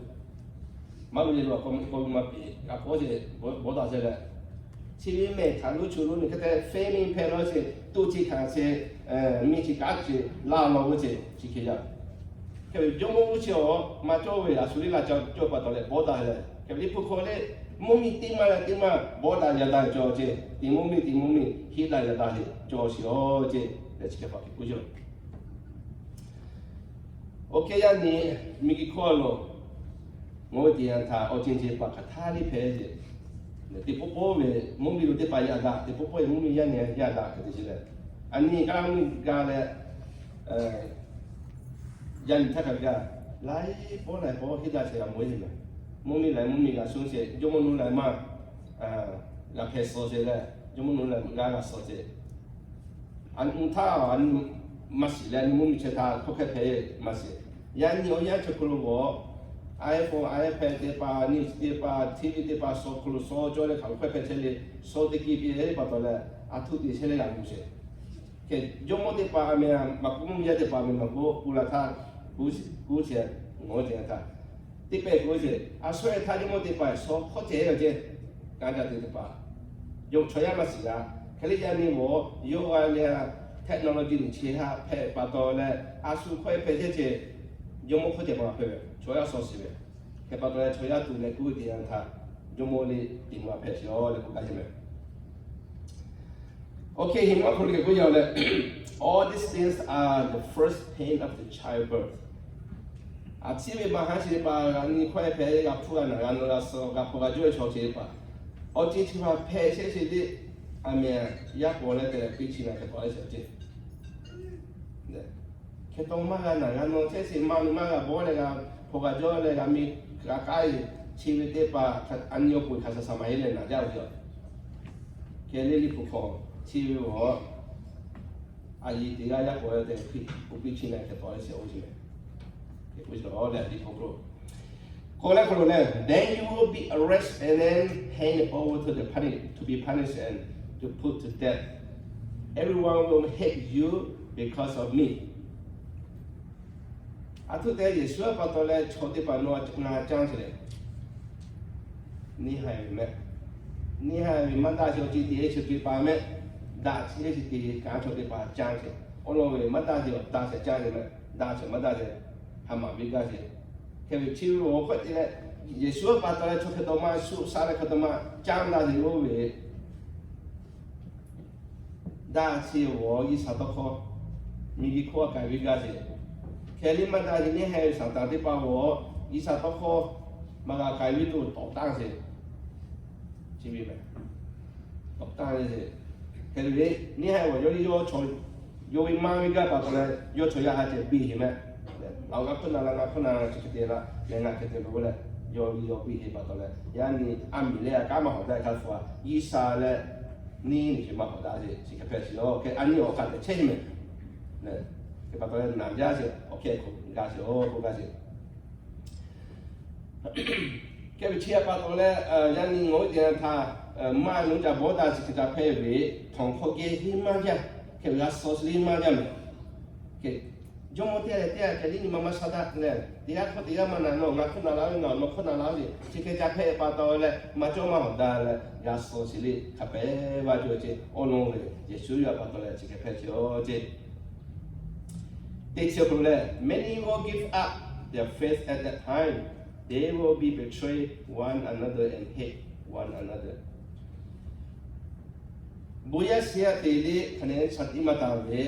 Maˇ ve le lo k'awꞈ maˇ piˇ, g'a hpawˇ sheˍ, bawˇ daꞈ sheˍ leh. Chi ve mehˬ htaꞈ lo choˬ lo nyi hk'e te famine hpehꞈ law sheˍ, tuˇ chi hkanˍ sheˍ, miˇ chi kaˉ sheˍ, laˇ law ve ce, chi hk'e yaˇ. Hk'e ve Jawˇmawˇ mvuhˇ chi awˬ maˇ cawˬ ve a shu liˇ la ca cawˬ pa taw leh bawˇ daꞈ leh, hk'e ve liˇ hpu hk'aw leh, mvuhˇ miˬ teˇ maˇ leh teˇ maˇ bawˇ daꞈ yaꞈ daꞈ cawˬ ce, teˇ mvuhˇ miˬ teˇ mvuhˇ miˬ hiˆ daꞈ yaꞈ daꞈ le cawˬ sheˍ aw ce, leh chi hk'e hpaˍ hk'e k'oˆ yaˇ. Oˇ hk'e yaˇ nyi, miˬ guiˬ hkawˇ lo, ngaˬ hui teˇ yanˇ htaꞈ awˬ ceuˬ ceuˬ paˍ hk'aˬ htaˇ liˇ hpehꞈ ce. Teˇ pawˆ pawˆ ve mvuhˇ miˬ lo teˇ hpaˍ yaꞈ daꞈ, teˇ pawˆ pawˆ ve mvuhˇ miˬ yaˇ nyi yaꞈ daꞈ hk'e te ce leh, a nyi kaˇ mvuhˇ miˬ ga leh, yaˇ nyi htaˇ hk'a gaˬ, laiˉ pawˆ laiˉ pawˆ hiˆ daꞈ sheˍ g'a mawˬ e ce meh. Mvuhˇ miˬ laiˉ mvuhˇ miˬ g'a shonˇ sheˍ, Jawˇmawˇ nuˇ laiˉ maˇ g'a hpehꞈ suh sheˍ leh, Jawˇmawˇ Noˉ leh g'aˇ g'a suh ceh, a nyi htaˇ a nyi maˇ shiˍ leh a nyi mvuhˇ miˬ chehˇ htaˇ hkawˇ hkehˇ hpehꞈ maˇ shiˍ. Yaꞈ nyi awˬ yanˇ chi hk'aw lo g'awˬ, iPhone, iPad teˇ hpaˍ, news teˇ hpaˍ, TV teˇ hpaˍ, suh hk'aw lo suh cawˇ leh hk'aˬ lo hkawˇ hpehꞈ chehˇ le, suh teˇ kiˇ piˇ ve pa taw leh, a htoꞈ te chehˇ leh g'a gu sheˍ. Hk'e jawˇmawˇ teˇ hpaˍ a meh maꞈ k'oˆ mvuhˇ yaˇ teˇ hpaˍ a meh maꞈ k'oˆ k'oˆ la htaˇ, k'oˆ sheˍ, ngaˬ hui teˇ g'aˇ htaˇ teˇ pehˍ k'oˆ sheˍ. A shu e htaˇ jawˇmawˇ teˇ hpaˍ suh hkawˇ ceh ceh, kanˉ kaˇ te teˇ hpaˍ, chaw yaˇ maˇ shiˍ g'a. Hk'e leh yaꞈ nyi g'awˬ yawˇ g'a leh, technology nyi chi haꞈ hpehꞈ pa taw leh, a shu hkawˇ e hpehꞈ chehˇ ceh, jawˇmawˇ hkawˇ ceh maˇ hpehꞈ ve, chaw yaˇ suh shiˍ ve. Hk'e pa taw leh chaw yaˇ tuˬ leh k'oˆ ve teˇ yanˇ htaˇ, jawˇmawˇ le te maˇ hpehꞈ sheˍ-oˬ leh k'oˆ gaˇ sheˍ meh. Okay, hi maˇ hk'aw lo k'oˆ yaˇ leh, all these things are the first pain of the childbirth. A ciˉ ve maˇ haˉ chi teˇ hpaˍ g'a nyi hkawˇ e hpehꞈ g'a hpuˇ g'a naˬ g'a naw g'a suh g'a hpaw g'a jawˇ ve chaw chi teˇ hpaˍ, awˬ ceuˬ chi hpaˍ hpehꞈ chehˇ sheˍ le, a meh yaˇ paw leh te leh piˇ chi na hk'e paw leh sheˍ ceh. Hk'e taw maˇ g'a naˬ g'a naw chehˇ sheˍ, maˇ nu maˇ g'a bawˇ leh g'a hpaw g'a jawˇ leh g'a mi g'a k'ai, chi ve teˇ hpaˍ a nyi awˬ pon hk'aˬ shaˍ shaˍ maˇ heˆ leh naˬ jaˇ ve yoˬ. Hk'e le Liꞈ hpu hk'aw chi ve awˬ, a yiˍ teˇ g'aˇ yaˇ paw leh te piˇ, piˇ chi na hk'e paw leh sheˍ-oˬ ceh meh. Hk'e k'oˆ leh Liꞈ hpu hk'aw lo k'oˆ leh hk'aw lo leh, then you will be arrested and then hand over to the punish, to be punished and to put to death. Everyone will hate you because of me. A htoꞈ te Yeˍsuˆ pa taw leh chaw teˇ hpaˍ nawˬ ngaˬ canˇ ceh leh, neˇ haiˬ ve meh, neˇ haiˬ ve maˇ daꞈ sheˍ awˬ ceuˬ te sheˍ teˇ hpaˍ meh, daꞈ sheˍ teˇ hpaˍ kanˉ chaw teˇ hpaˍ canˇ ceh. Awˬ lawn ve maˇ daꞈ sheˍ awˬ daꞈ sheˍ canˇ ceh meh, daꞈ sheˍ maˇ daꞈ sheˍ, ha maˍ viˇ gaˇ sheˍ. Hk'e ve chi ve awˬ hk'aw te leh, Yeˍsuˆ pa taw leh chaw hk'e taw maˇ shu saˍ leh hk'e taw maˇ canˇ daꞈ sheˍ oˇ ve daꞈ sheˍ awˬ G'uiˬsha tawˇ hkawˇ miˬguiˬ hk'oˆ a k'ai viˇ gaˇ sheˍ. Hk'e le maˇ daꞈ sheˍ neˇ haiˬ ve Saˍtanˍ teˇ hpaˍ awˬ G'uiˬsha tawˇ hkawˇ maˇ g'a k'ai viˇ tuˬ tawˍ tanˇ sheˍ. Chi ve meh, tawˍ tanˇ ve sheˍ. Hk'e le neˇ haiˬ awˬ yawˇ le yawˇ chaw, yawˇ ve maˇ viˇ gaˇ pa taw leh yawˇ chaw yaˇ ha ceh biˇ sheˍ meh. Awˬ g'a hpuˇ na la, g'a hpuˇ na la, chi hk'e te la leh ngaˬ hk'e te lo leh, yawˇ ve yawˇ biˇ sheˍ pa taw leh, yaꞈ nyi a miˬ leh a kanˉ maˇ hawˍ daꞈ hk'a hpu a, G'uiˬsha leh neˇ nyi chi maˇ hawˍ daꞈ sheˍ, chi hk'e hpehꞈ sheˍ-oˬ. Hk'e a nyi awˬ hk'aˬ te chehˇ sheˍ meh. Hk'e pa taw leh naˬ jaˇ sheˍ, awˬ hk'e k'oˆ gaˇ sheˍ-oˬ, k'oˆ gaˇ sheˍ. Hk'e ve chi a pa taw leh, yaꞈ nyi ngaˬ hui teˇ yanˇ htaˇ, maˇ nuˇ ca bawˇ daꞈ chi hk'e ca hpehꞈ ve, htawnˍ hk'aw geh liˇ maˇ jaˇ, hk'e ve g'a suh chi liˇ maˇ jaˇ meh. Jawˇmawˇ teˇ g'aˇ leh teˇ g'aˇ hk'e liˇ nyi ma maˇ sha daꞈ leh, teˇ g'aˇ hkawˇ teˇ g'aˇ maˇ na nawˬ ngaˬ hkawˇ na la ve, nawˬ nawˬ hkawˇ na la ve, chi hk'e ca hpehꞈ pa taw leh maˇ cawˇ maˇ hawˍ daꞈ leh g'a suh chi liˇ hk'a pehˍ vaˇ cawˇ ve ceh. Awˬ lawn ve Yeˍsuˆ yaˇ pa taw leh chi hk'e hpehꞈ sheˍ-oˬ ceh. Teˇ chi awˬ hk'aw lo leh, many will give up their faith at that time. They will be betray one another and hate one another. Bon yaˇ shiˍ yaˇ te le hk'aˬ nehˬ shaˍ tiꞈ maˇ taˍ ve,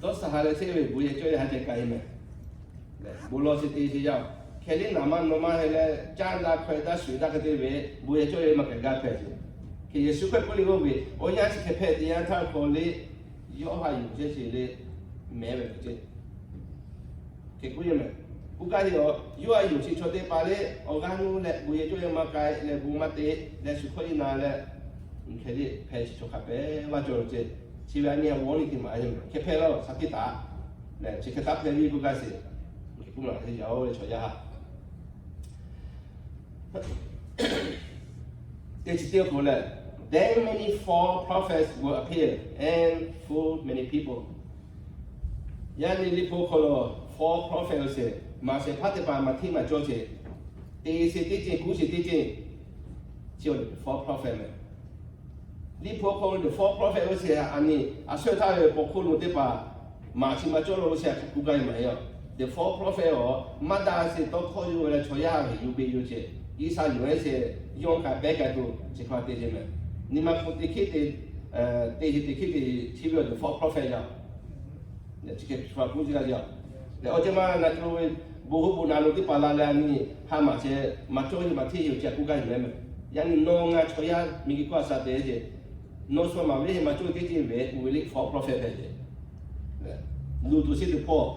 dawˇ shaˍ ha leh chehˇ ve bon yaˇ cawˇ yaˇ ha ceh k'ai meh. Bon lawˬ chi te chi yaˇ, hk'e le naˍ maˇ nawˬ maˇ heˆ leh caˇ daꞈ hkawehꞈ daꞈ shuˍ daꞈ hk'e te ve bon yaˇ cawˇ yaˇ maˇ k'ai gaˇ hpehꞈ sheˍ. Hk'e Yeˍsuˆ hk'e k'oˆ le k'oˆ ve, awˬ yanˇ chi hk'e hpehꞈ teˇ yanˇ htaˇ hk'aw le, yawˇ ha yuˬ chehˇ sheˍ le, mehˍ ve ceh. Hk'e k'oˆ yaˇ meh. K'oˆ gaˇ sheˍ-oˬ, yawˇ ha yuˬ chi chaw teˇ hpaˍ le, awˬ g'aˇ nuˇ leh bon yaˇ cawˇ yaˇ maˇ k'ai leh bon maˇ te leh shu hkawˇ iˉ na leh, hk'e le hpehꞈ chi chaw hk'a pehˍ vaˇ cawˇ ceh. Chi ve a nyi a g'awˇ nyi teˇ maˬ hk'e hpehꞈ laˇ shaˍ tiꞈ taˍ leh chi hk'e taˍ hpehꞈ ve k'oˆ gaˇ sheˍ. Hk'e k'oˆ maˬ te yaˇ-oˬ ve chaw yaˇ ha Teˇ chi teˇ awˬ hk'aw lo leh, then many false prophets will appear and fool many people. Yaꞈ nyi Liꞈ hpu hk'aw lo false prophet oˇ sheˍ, maꞈ shehˍ hpaˇ teˇ hpaˍ maˇ hteˇ maˇ cawˇ sheˍ, te sheˍ teˇ ceuˬ, kuˉ sheˍ teˇ ceuˬ, chi awˬ false prophet meh. Liꞈ hpu hk'aw lo the false prophet oˇ sheˍ a nyi a shu htaˇ ve paw hkuˇ lo teˇ hpaˍ maꞈ chi maˇ cawˇ lo oˇ sheˍ a hk'e k'oˆ gaˇ ve maˇ heˆ-oˬ. The false prophet awˬ maˇ daꞈ sheˍ tawˇ hkawˇ yuˬ leh chaw yaˇ ve yuˬ beˬ yuˬ sheˍ, G'uiˬsha yuˬ-e sheˍ, yawˇ kaꞈ pehˉ kaꞈ tuˬ chi hk'e te sheˍ meh. Nyi ma hk'oˆ teˇ hkiˉ te, teˇ hkiˉ teˇ hkiˉ te chi ve awˬ the false prophet yaˇ. Chi hk'e hpu k'oˆ gaˇ ve, awˬ ceuˬ maˇ na cawˇ ve, bon hoˉ bon na lo teˇ hpaˍ la leh a nyi ha maꞈ sheˍ maˇ cawˇ ve maˇ hteˇ yoˬ ceh k'oˆ gaˇ ve meh. Yaꞈ nyi nawˬ ngaˬ chaw yaˇ miˬguiˬ hkawˇ a sha te sheˍ, nawˬ shu maˍ ve maˇ cawˇ teˇ ceuˬ ve, uiˍ ve le false prophet hpehꞈ sheˍ. Luˬ tuˬ shiˉ tuˬ hpawˇ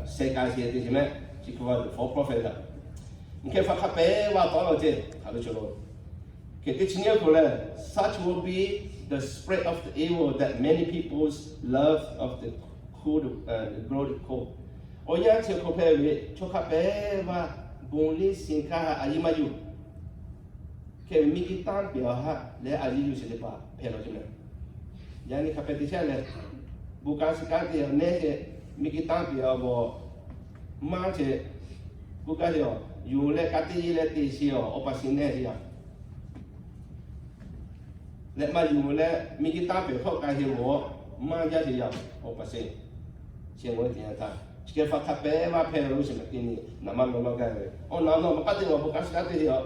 sheh k'ai sheˍ te sheˍ meh. Chi hk'e ve the false prophet yaˇ, hk'e hk'a hk'a pehˉ vaˇ tawˆ la ceh hk'a ve cawˬ lo. Hk'e teˇ chi nyiˇ awˬ hk'aw lo leh, such will be the spread of the evil that many people's love of the cold, uh, the growth cold. Awˬ yanˇ chi hk'aw hpehꞈ ve chaw hk'a pehꞈ va, bon liˇ shiˍ kaˇ ha a yiˇ maˇ yuˬ. Hk'e miˬ guiˬ tanˇ pehˍ awˬ ha leh a yiˇ yuˬ sheˍ teˇ hpaˍ hpehꞈ la ce mehˍ. Yaꞈ nyi hk'a pehꞈ teˇ shaˉ leh, bon kanˉ shiˍ kanˉ te nehˉ ce, miˬ guiˬ tanˇ pehˍ awˬ bawˬ maˇ ce, bon kanˉ shiˍ awˬ yonˍ leh ka tiꞈ yeˇ leh te shiˍ awˬ awˬ pa shiˍ nehˉ ce yaˇ. Leh maˇ yonˍ leh miˬ guiˬ tanˇ pehˍ hkawˇ k'ai heˍ g'awˬ maˇ jaˇ ce yaˇ. Awˬ pa shiˍ, chi ngaˬ hui te yanˇ htaˇ chi hk'e hpaˍ hk'a pehꞈ va hpehꞈ ve lo shiˍ mehˍ teˇ nyi naˍ maˇ nawˬ laˇ gaˇ ve awˬ naˍ nawˬ maˇ k'aˉ te awˬ bon kanˉ shiˍ kanˉ te heˍ awˬ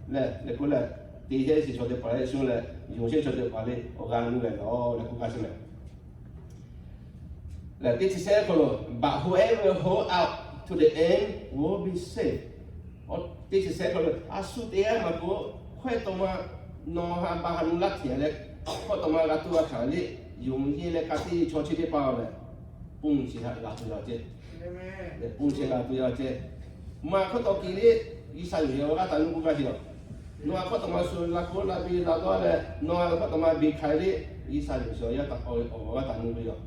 lehˬ leh k'oˆ leh, te chehˇ shiˍ chaw teˇ hpaˍ leh shu leh yonˍ chehˇ chaw teˇ hpaˍ le awˬ g'a nuˇ ve lawˬ leh k'oˆ gaˇ shiˍ mehˍ. Leh teˇ chi sehˉ hk'aw lo, but whoever hold out to the end will be saved. Teˇ chi sehˉ hk'aw lo a shu te g'aˇ maˬ k'o, hkawehˇ taw ma nawˬ ha ba ha nu laˇ hteꞈ leh, hkawehˇ taw ma g'a tuˬ g'a hkanˍ le, yonˍ yeˇ leh ka tiꞈ chaw chi teˇ hpaˍ lehˬ, ponˬ chi ha g'a tuˬ yaˇ ce. Leh ponˬ chi g'a tuˬ yaˇ ce. Maˬ hkawehˇ taw kiˬ le, G'uiˬsha yonˍ yeˇ awˬ g'aˇ taˍ nuˇ k'oˆ gaˇ sheˍ awˬ. Nawˬ ha hkawehˇ taw ma shu la k'o la ve la dawˇ leh, nawˬ ha hkawehˇ taw ma beˬ hk'ai le, G'uiˬsha yonˍ yeˇ awˬ g'aˇ taˍ nuˇ ve yoˬ.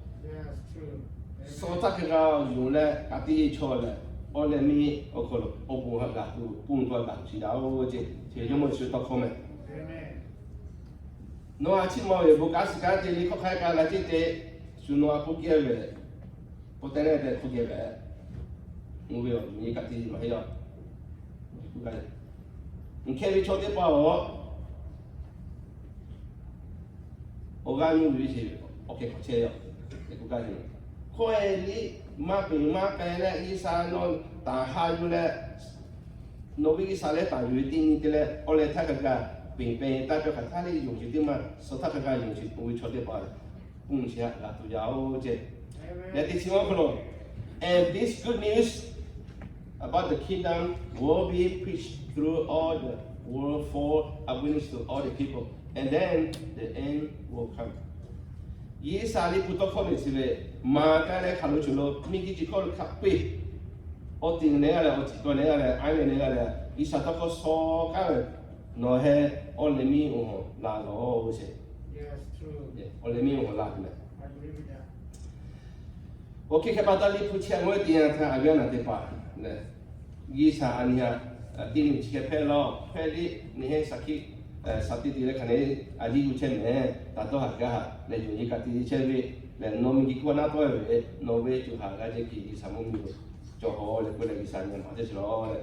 Suh htaˇ hk'e g'a yonˍ leh ka tiꞈ yeˇ chaw lehˬ, awˬ leh miˇ awˬ hk'aw lo awˬ bon ha gaˬ tuˬ, ponˬ tuˬ gaˬ tuˬ chi yaˇ oˬ ce, chi Jawˇmawˇ Yeˍsuˆ tawˇ hkawˇ mehˍ. Nawˬ ha chi ma ve bon kanˉ shiˍ kanˉ te le hkawˇ hk'aˇ kaꞈ la ce te, shu nawˬ ha k'oˆ geh ve, pawˆ teh leh tehꞈ k'oˆ geh ve, mvuhˇ ve awˬ miˬ ka tiꞈ maˬ heˆ yaˇ. Hk'e ve chaw teˇ hpaˍ awˬ awˬ g'aˇ nuˇ ve ce, awˬ hk'e hk'awꞈ chehˇ yaˇ. Hkawˇ e liˇ maˇ peˬ maˇ k'ai leh G'uiˬsha nawˬ taˍ ha yuˬ leh, nawˬ ve G'uiˬsha leh taˍ yuˬ ve teˇ nyi te leh awˬ leh htaˇ hk'a gaˬ peˬ pehˍ taˇ cawˬ hk'aˬ htaˇ le yonˍ ce teˇ maˬ suh htaˇ hk'a gaˬ yonˍ ce ve chaw teˇ hpaˍ ponˬ chi ha g'a tuˬ yaˇ oˬ ce. Leh teˇ chi ma hk'aw lo, and this good news about the kingdom will be preached through all the world for a witness to all the people, and then the end will come. G'uiˬsha liꞈ hpu tawˇ hkawˇ ve chi ve, maˍ k'ai leh hk'aˬ lo cawˬ lo miˬ guiˬ chi hkawˇ lo hk'a peu-eˬ, awˬ teꞈ ne g'a leh, awˬ teꞈ kaw ne g'a leh, a leh ne g'a leh, G'uiˬsha tawˇ hkawˇ suh kaˇ ve, nawˬ heh awˬ leh miˇ awˬ hawˬ la lawˬ oˬ ce. Awˬ leh miˇ awˬ hawˬ la tuˬ leh, oˇ hk'e hk'e pa taw liꞈ hpu chi a ngaˬ hui te yanˇ htaˇ a g'aˇ naˬ teˇ hpaˍ lehˬ, G'uiˬsha a nyi ha teˇ nyi chi hk'e hpehꞈ lawˬ hpehꞈ le, neˇ hehˉ shaˍ hkiˆ shaˍ tiꞈ te leh hk'aˬ ne a yiˇ yuˬ chehˇ mehˍ. Taˍ dawˇ haˍ gaˇ haˍ leh yonˍ yeˇ ka tiꞈ yeˇ chehˇ ve lehˬ, nawˬ miˬ guiˬ hkawˇ naˉ tawˆ ve, nawˬ ve co ha g'a jehˇ kiˬ G'uiˬsha mvuhˇ miˬ lo cawˬ haw leh k'oˆ leh G'uiˬsha nyi ma teˇ chi lawˬ leh,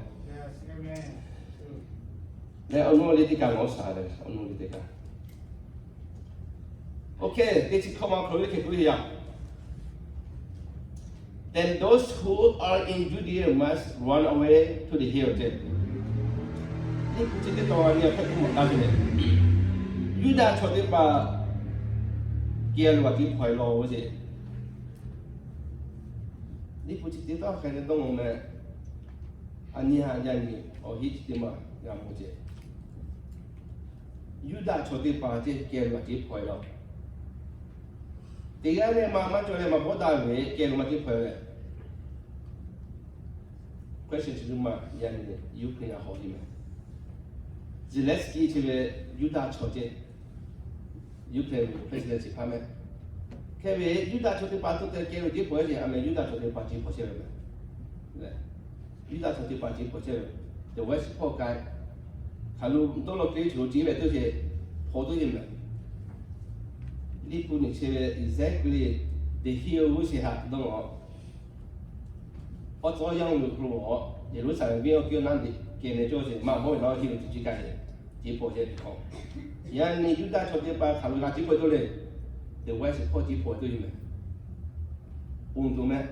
leh awˬ nuˇ awˬ le teˇ kaꞈ g'awˇ shaˍ leh awˬ nuˇ awˬ le teˇ kaꞈ Oˇ hk'e te chi hkawˇ ma hk'aˬ lo le hk'e k'oˆ ve yaˇ. Then those who are in Judea must run away to the hill ce. Liꞈ hpu chi teˇ tawn a nyi a hk'e k'oˆ maˍ taˇ ve leh, Yuˇdaꞈ chaw teˇ hpaˍ geh lo a tiˉ hpaw e lawˬ ve ce. Liꞈ hpu chi teˇ tawn hk'e le dawˇ mawˬ meh, a nyi ha yaˇ nyi awˬ heˆ chi teˇ maˬ g'a mawˬ ce. Yuˇdaꞈ chaw teˇ hpaˍ ce geh lo a tiˉ hpaw e lawˬ. Teˇ g'aˇ leh maˇ maˇ cawˬ leh maˇ bawˆ daꞈ ve geh lo maˇ tiˉ hpaw e leh, question chi teˇ maˬ yaˇ nyi Ukraine a hawˬ le meh. Zelensky chi ve Yuˇdaꞈ chaw ce, Ukraine ve president chi hpaˇ meh. Hk'e ve Yuˇdaꞈ chaw teˇ hpaˍ to te geh lo tiˉ hpaw e ce, a meh Yuˇdaꞈ chaw teˇ hpaˍ ce hpaw chehˇ ve meh. Yuˇdaꞈ chaw teˇ hpaˍ ce hpaw chehˇ ve, the West hpawˇ k'ai, hk'aˬ lo dawˇ law k'e chi lo ce ve tuˬ ce, hpaw tuˬ ce meh. Liꞈ hpu nyi chi ve exactly te hiˇ oˬ g'uˇ sheˍ haꞈ dawˇ lawˬ. Awˬ tcuh yaˇ oˬ ve hk'aw lo, Yeˍruˆsaˍlehnˍ venˇ awˬ kiˇ awˬ naˉ te kehˬ leh cawˇ sheˍ maˇ bawˆ ve la hiˇ lo tuˬ ce kaˇ sheˍ, ce hpaw chehˇ ve hk'aw, yaˇ nyi Yuˇdaꞈ chaw teˇ hpaˍ hk'aˬ lo g'a ce hpaw e tuˬ le, the West hpawˇ ce hpaw e tuˬ ce meh. Ponˬ tuˬ meh,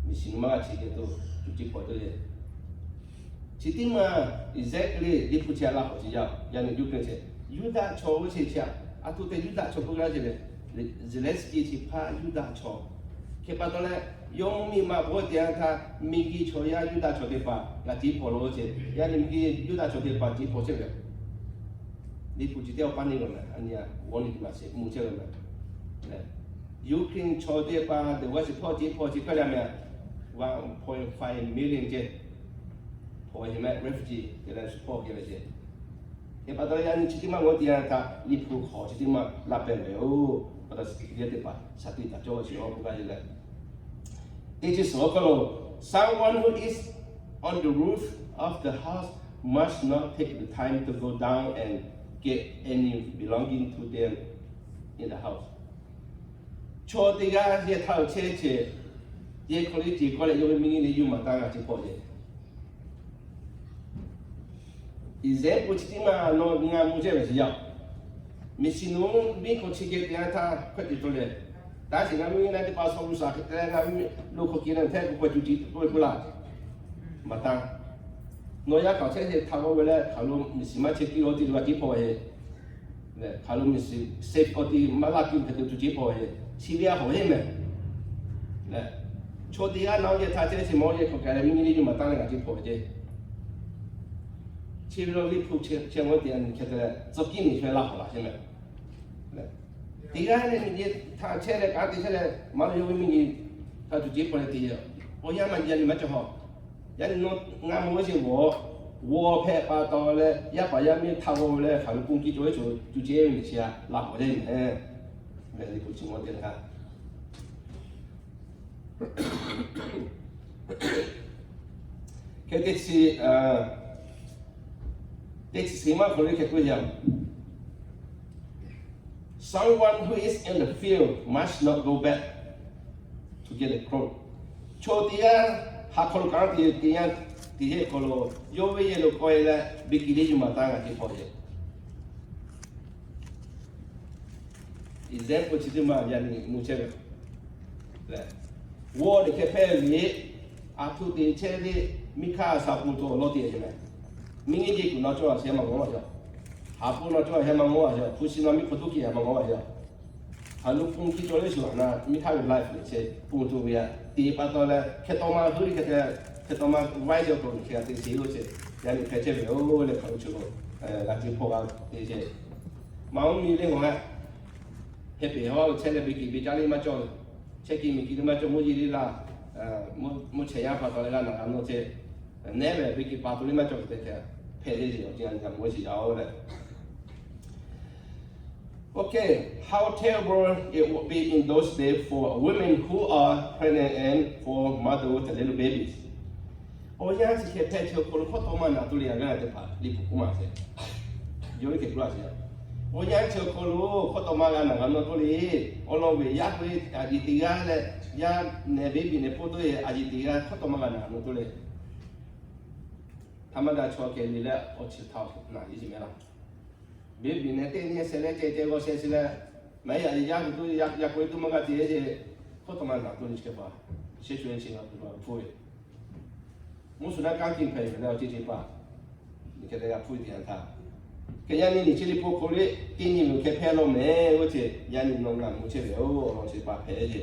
miˬ shiˍ nu maˇ g'a chi geh tuˬ tuˬ ce hpaw e tuˬ le. Chi teˇ maˬ exactly Liꞈ hpu chi a laˇ hk'awꞈ ce yaˇ, yaˇ nyi Ukraine ce, Yuˇdaꞈ chaw g'uˇ sheˍ chi a, a to te Yuˇdaꞈ chaw k'oˆ gaˇ ce leh, Zelensky chi hpaˇ Yuˇdaꞈ chaw. Hk'e pa taw leh, yawˇ mvuhˇ miˬ maˇ bawˆ te yanˇ htaˇ, miˬ guiˬ chaw yaˇ Yuˇdaꞈ chaw teˇ hpaˍ g'a ce hpaw lo ce, yaˇ nyi miˬ guiˬ Yuˇdaꞈ chaw teˇ hpaˍ ce hpaw chehˇ ve. Liꞈ hpu chi teˇ awˬ paˇ neˇ g'a meh, a nyi a g'awˇ nyi teˇ maˬ sheˍ mvuh chehˇ ve meh. Ukraine chaw teˇ hpaˍ the West hpawˇ ce hpaw ce hk'e le meh, one point five million ce hpaw e ce meh, refugee te leh shu hpawˇ geh ve ce. Hk'e pa taw, yaꞈ nyi chi teˇ maˇ g'awˇ te yanˇ htaˇ, Liꞈ hpu hk'aw chi teˇ maˇ laˇ pehˍ ve yoˬ. Pa taw, chi teˇ hpaˍ shaˍ tiꞈ taˍ cawˇ ve chi awˬ hk'aw lo, teˇ chi suhˍ awˬ hk'aw lo, someone who is on the roof of the house must not take the time to go down and get any belonging to them in the house. Chaw teˇ g'aˇ yehˬ htaˇ chehˇ chehˇ, yehˬ hk'aw lo ceˬ k'awꞈ leh yawˇ ve miˇ nyi le yuˬ maˍ taˍ g'a ceˬ hpawˇ yehˬ. Example chi teˇ maˇ nawˬ ngaˬ mvuh chehˇ ve chi yaˇ. Miˬ shiˍ nawˬ miˇ hk'aw chi geh te yanˇ htaˇ hkawehˇ te taw leh, taˇ shiˍ ngaˬ miˇ nyi na teˇ hpaˍ sawˇ luˬ shaˍ hk'e te leh ngaˬ miˇ lo hk'aw kehˬ na htaˇ k'o k'awꞈ cuˬ ceˬ k'oˆ ve k'oˆ laˇ. Maˍ taˍ. Nawˬ yaˇ hk'aˬ chehˇ chehˇ htaꞈ g'awˇ ve leh hk'aˬ lo miˬ shiˍ maˇ chehˇ kiˇ awˬ ti lo g'a ceˬ hpawˇ ve. Hk'aˬ lo miˬ shiˍ safety awˬ ti maˇ laˇ kiˇ hk'e te cuˬ ceˬ hpawˇ ve. Chi ve a hawˬ heˆ mehˍ. Chaw teˇ g'aˇ na yehˬ htaˇ chehˇ chi ma yehˬ hk'aw kaꞈ leh miˇ nyi le yuˬ maˍ taˍ leh g'a ceˬ hpawˇ ve ceˬ. Chi ve lo Liꞈ hpu chi ngawˬ te a nyi hk'e te leh tcuh kiˇ miˬ hk'e laˇ hawˬ laˬ chehˇ mehˍ. Teˇ g'aˇ leh miˬ yehˬ htaˇ chehˇ leh kanˉ te chehˇ leh maˇ lo yawˇ ve miˇ nyi htaꞈ cuˬ ceˬ hpawˇ leh te yehˬ. Awˬ yanˇ maˇ yaꞈ nyi maˇ cawˬ hawˬ. Yaꞈ nyi nawˬ ngaˬ mvuh ve chi g'awˇ, g'awˇ hpehꞈ pa taw leh yaˇ paˍ yaˇ miˇ htaꞈ g'awˇ ve leh hk'aˬ lo pon kiˇ cawˬ ve cuˬ ceˬ ve miˬ shiˍ a laˇ hawˬ le mehˍ. Leh Liꞈ hpu chi ngawˬ te htaˇ Hk'e te chi, teˇ chi chi maˇ hk'aw lo hk'e k'oˆ yaˇ, someone who is in the field must not go back to get a cloak. Chaw teˇ g'aˇ ha hk'aw lo kanˉ te te yanˇ, teˇ heˆ hk'aw lo yawˇ ve yehˬ lo k'awꞈ e leh beˬ kiˬ le yuˬ maˍ taˍ g'a ceˬ hpawˇ yehˬ. Example chi teˇ maˇ yaꞈ nyi mvuh chehˇ ve. G'awˇ teꞈ hkeh hpehˇ ve, a htoꞈ te chehˇ ve, miˇ hkanˇ a sha pon to awˬ lawn te yehˬ mehˍ. Miˇ nyi jeˬ kuiˬ naw cawˇ a shehˍ maˇ g'awˇ a yaˇ. Haˍ pon naw cawˇ a shehˍ maˇ g'awˇ a yaˇ. Hpu shi naw miˇ hk'aw tuˉ kiˇ a maˇ g'awˇ a yaˇ. Hk'aˬ lo pon kiˇ cawˬ le shu a na miˇ hkanˇ ve life lehˬ chehˇ pon to ve a te pa taw leh hk'e taw ma hui hk'e te, hk'e taw ma vaiˇ cawˬ k'o hk'e a te sheˍ lo chehˇ. Yaꞈ nyi hpehꞈ chehˇ ve oˬ leh hk'aˬ lo chi lo g'a ceˬ hpawˇ g'a te chehˇ. Maˇ oˇ miˇ le ngaˬ hui hk'e peˬ hawˉ lo chehˇ leh beˬ kiˬ beˬ caˇ le maˇ cawˇ, chehˇ kiˬ miˬ kiˬ le maˇ cawˇ, mvuhˇ yeˬ le laˇ, mvuhˇ chehˇ yaˇ pa taw leh g'a naˬ g'a nawˇ chehˇ, nehˉ ve beˬ kiˬ pa to le maˇ cawˇ hk'e te hk'e hpehꞈ le yeˬ awˬ ti a nyi a mvuhˇ shiˍ yaˇ oˬ leh Okay, how terrible it would be in those days for women who are pregnant and for mother with a little babies. Awˬ yanˇ chi hk'e hpehꞈ chi awˬ hk'aw lo hkawˇ tawˇ maˇ naˬ to le a g'a teˇ hpaˍ Liꞈ hpu k'oˆ maˇ sheˍ. Yawˇ ve hk'e k'oˆ laˇ sheˍ. Awˬ yanˇ chi awˬ hk'aw lo hkawˇ tawˇ maˇ g'a naˬ g'a nawˇ to le. Awˬ lawn ve yaˇ k'o a yeˬ teˇ g'aˇ leh yaˇ nehˬ baby nehˬ hpawˇ to e a yeˬ teˇ g'aˇ hkawˇ tawˇ maˇ g'a naˬ g'a nawˇ to le. Hk'a maˇ daꞈ chaw kehˬ ve leh awˬ chi htaꞈ naˬ yeˬ chi mehˍ laˇ. Baby nehˬ teˇ nyi sheh leh ceh ceh g'aw sheh chi leh, maˇ heˆ a yeˬ yaˇ hui to yaˇ k'o e to maˇ g'a te ce, hkawˇ tawˇ maˇ naˬ to le chi hk'e pa, shehˇ shu e chi g'a hpu ve. Mvuhˇ shu naˉ kanˉ kiˇ hpehꞈ ve leh awˬ ceuˬ chi pa, hk'e te g'a hpu ve teˇ yanˇ htaˇ, hk'e yaˇ nyi nyi chi Liꞈ hpu hk'aw le teˇ nyi lo hk'e hpehꞈ law mehˍ g'uˇ ce, yaˇ nyi nawˬ ngaˬ mvuh chehˇ ve oˬ awˬ lawn chi pa hpehꞈ ce.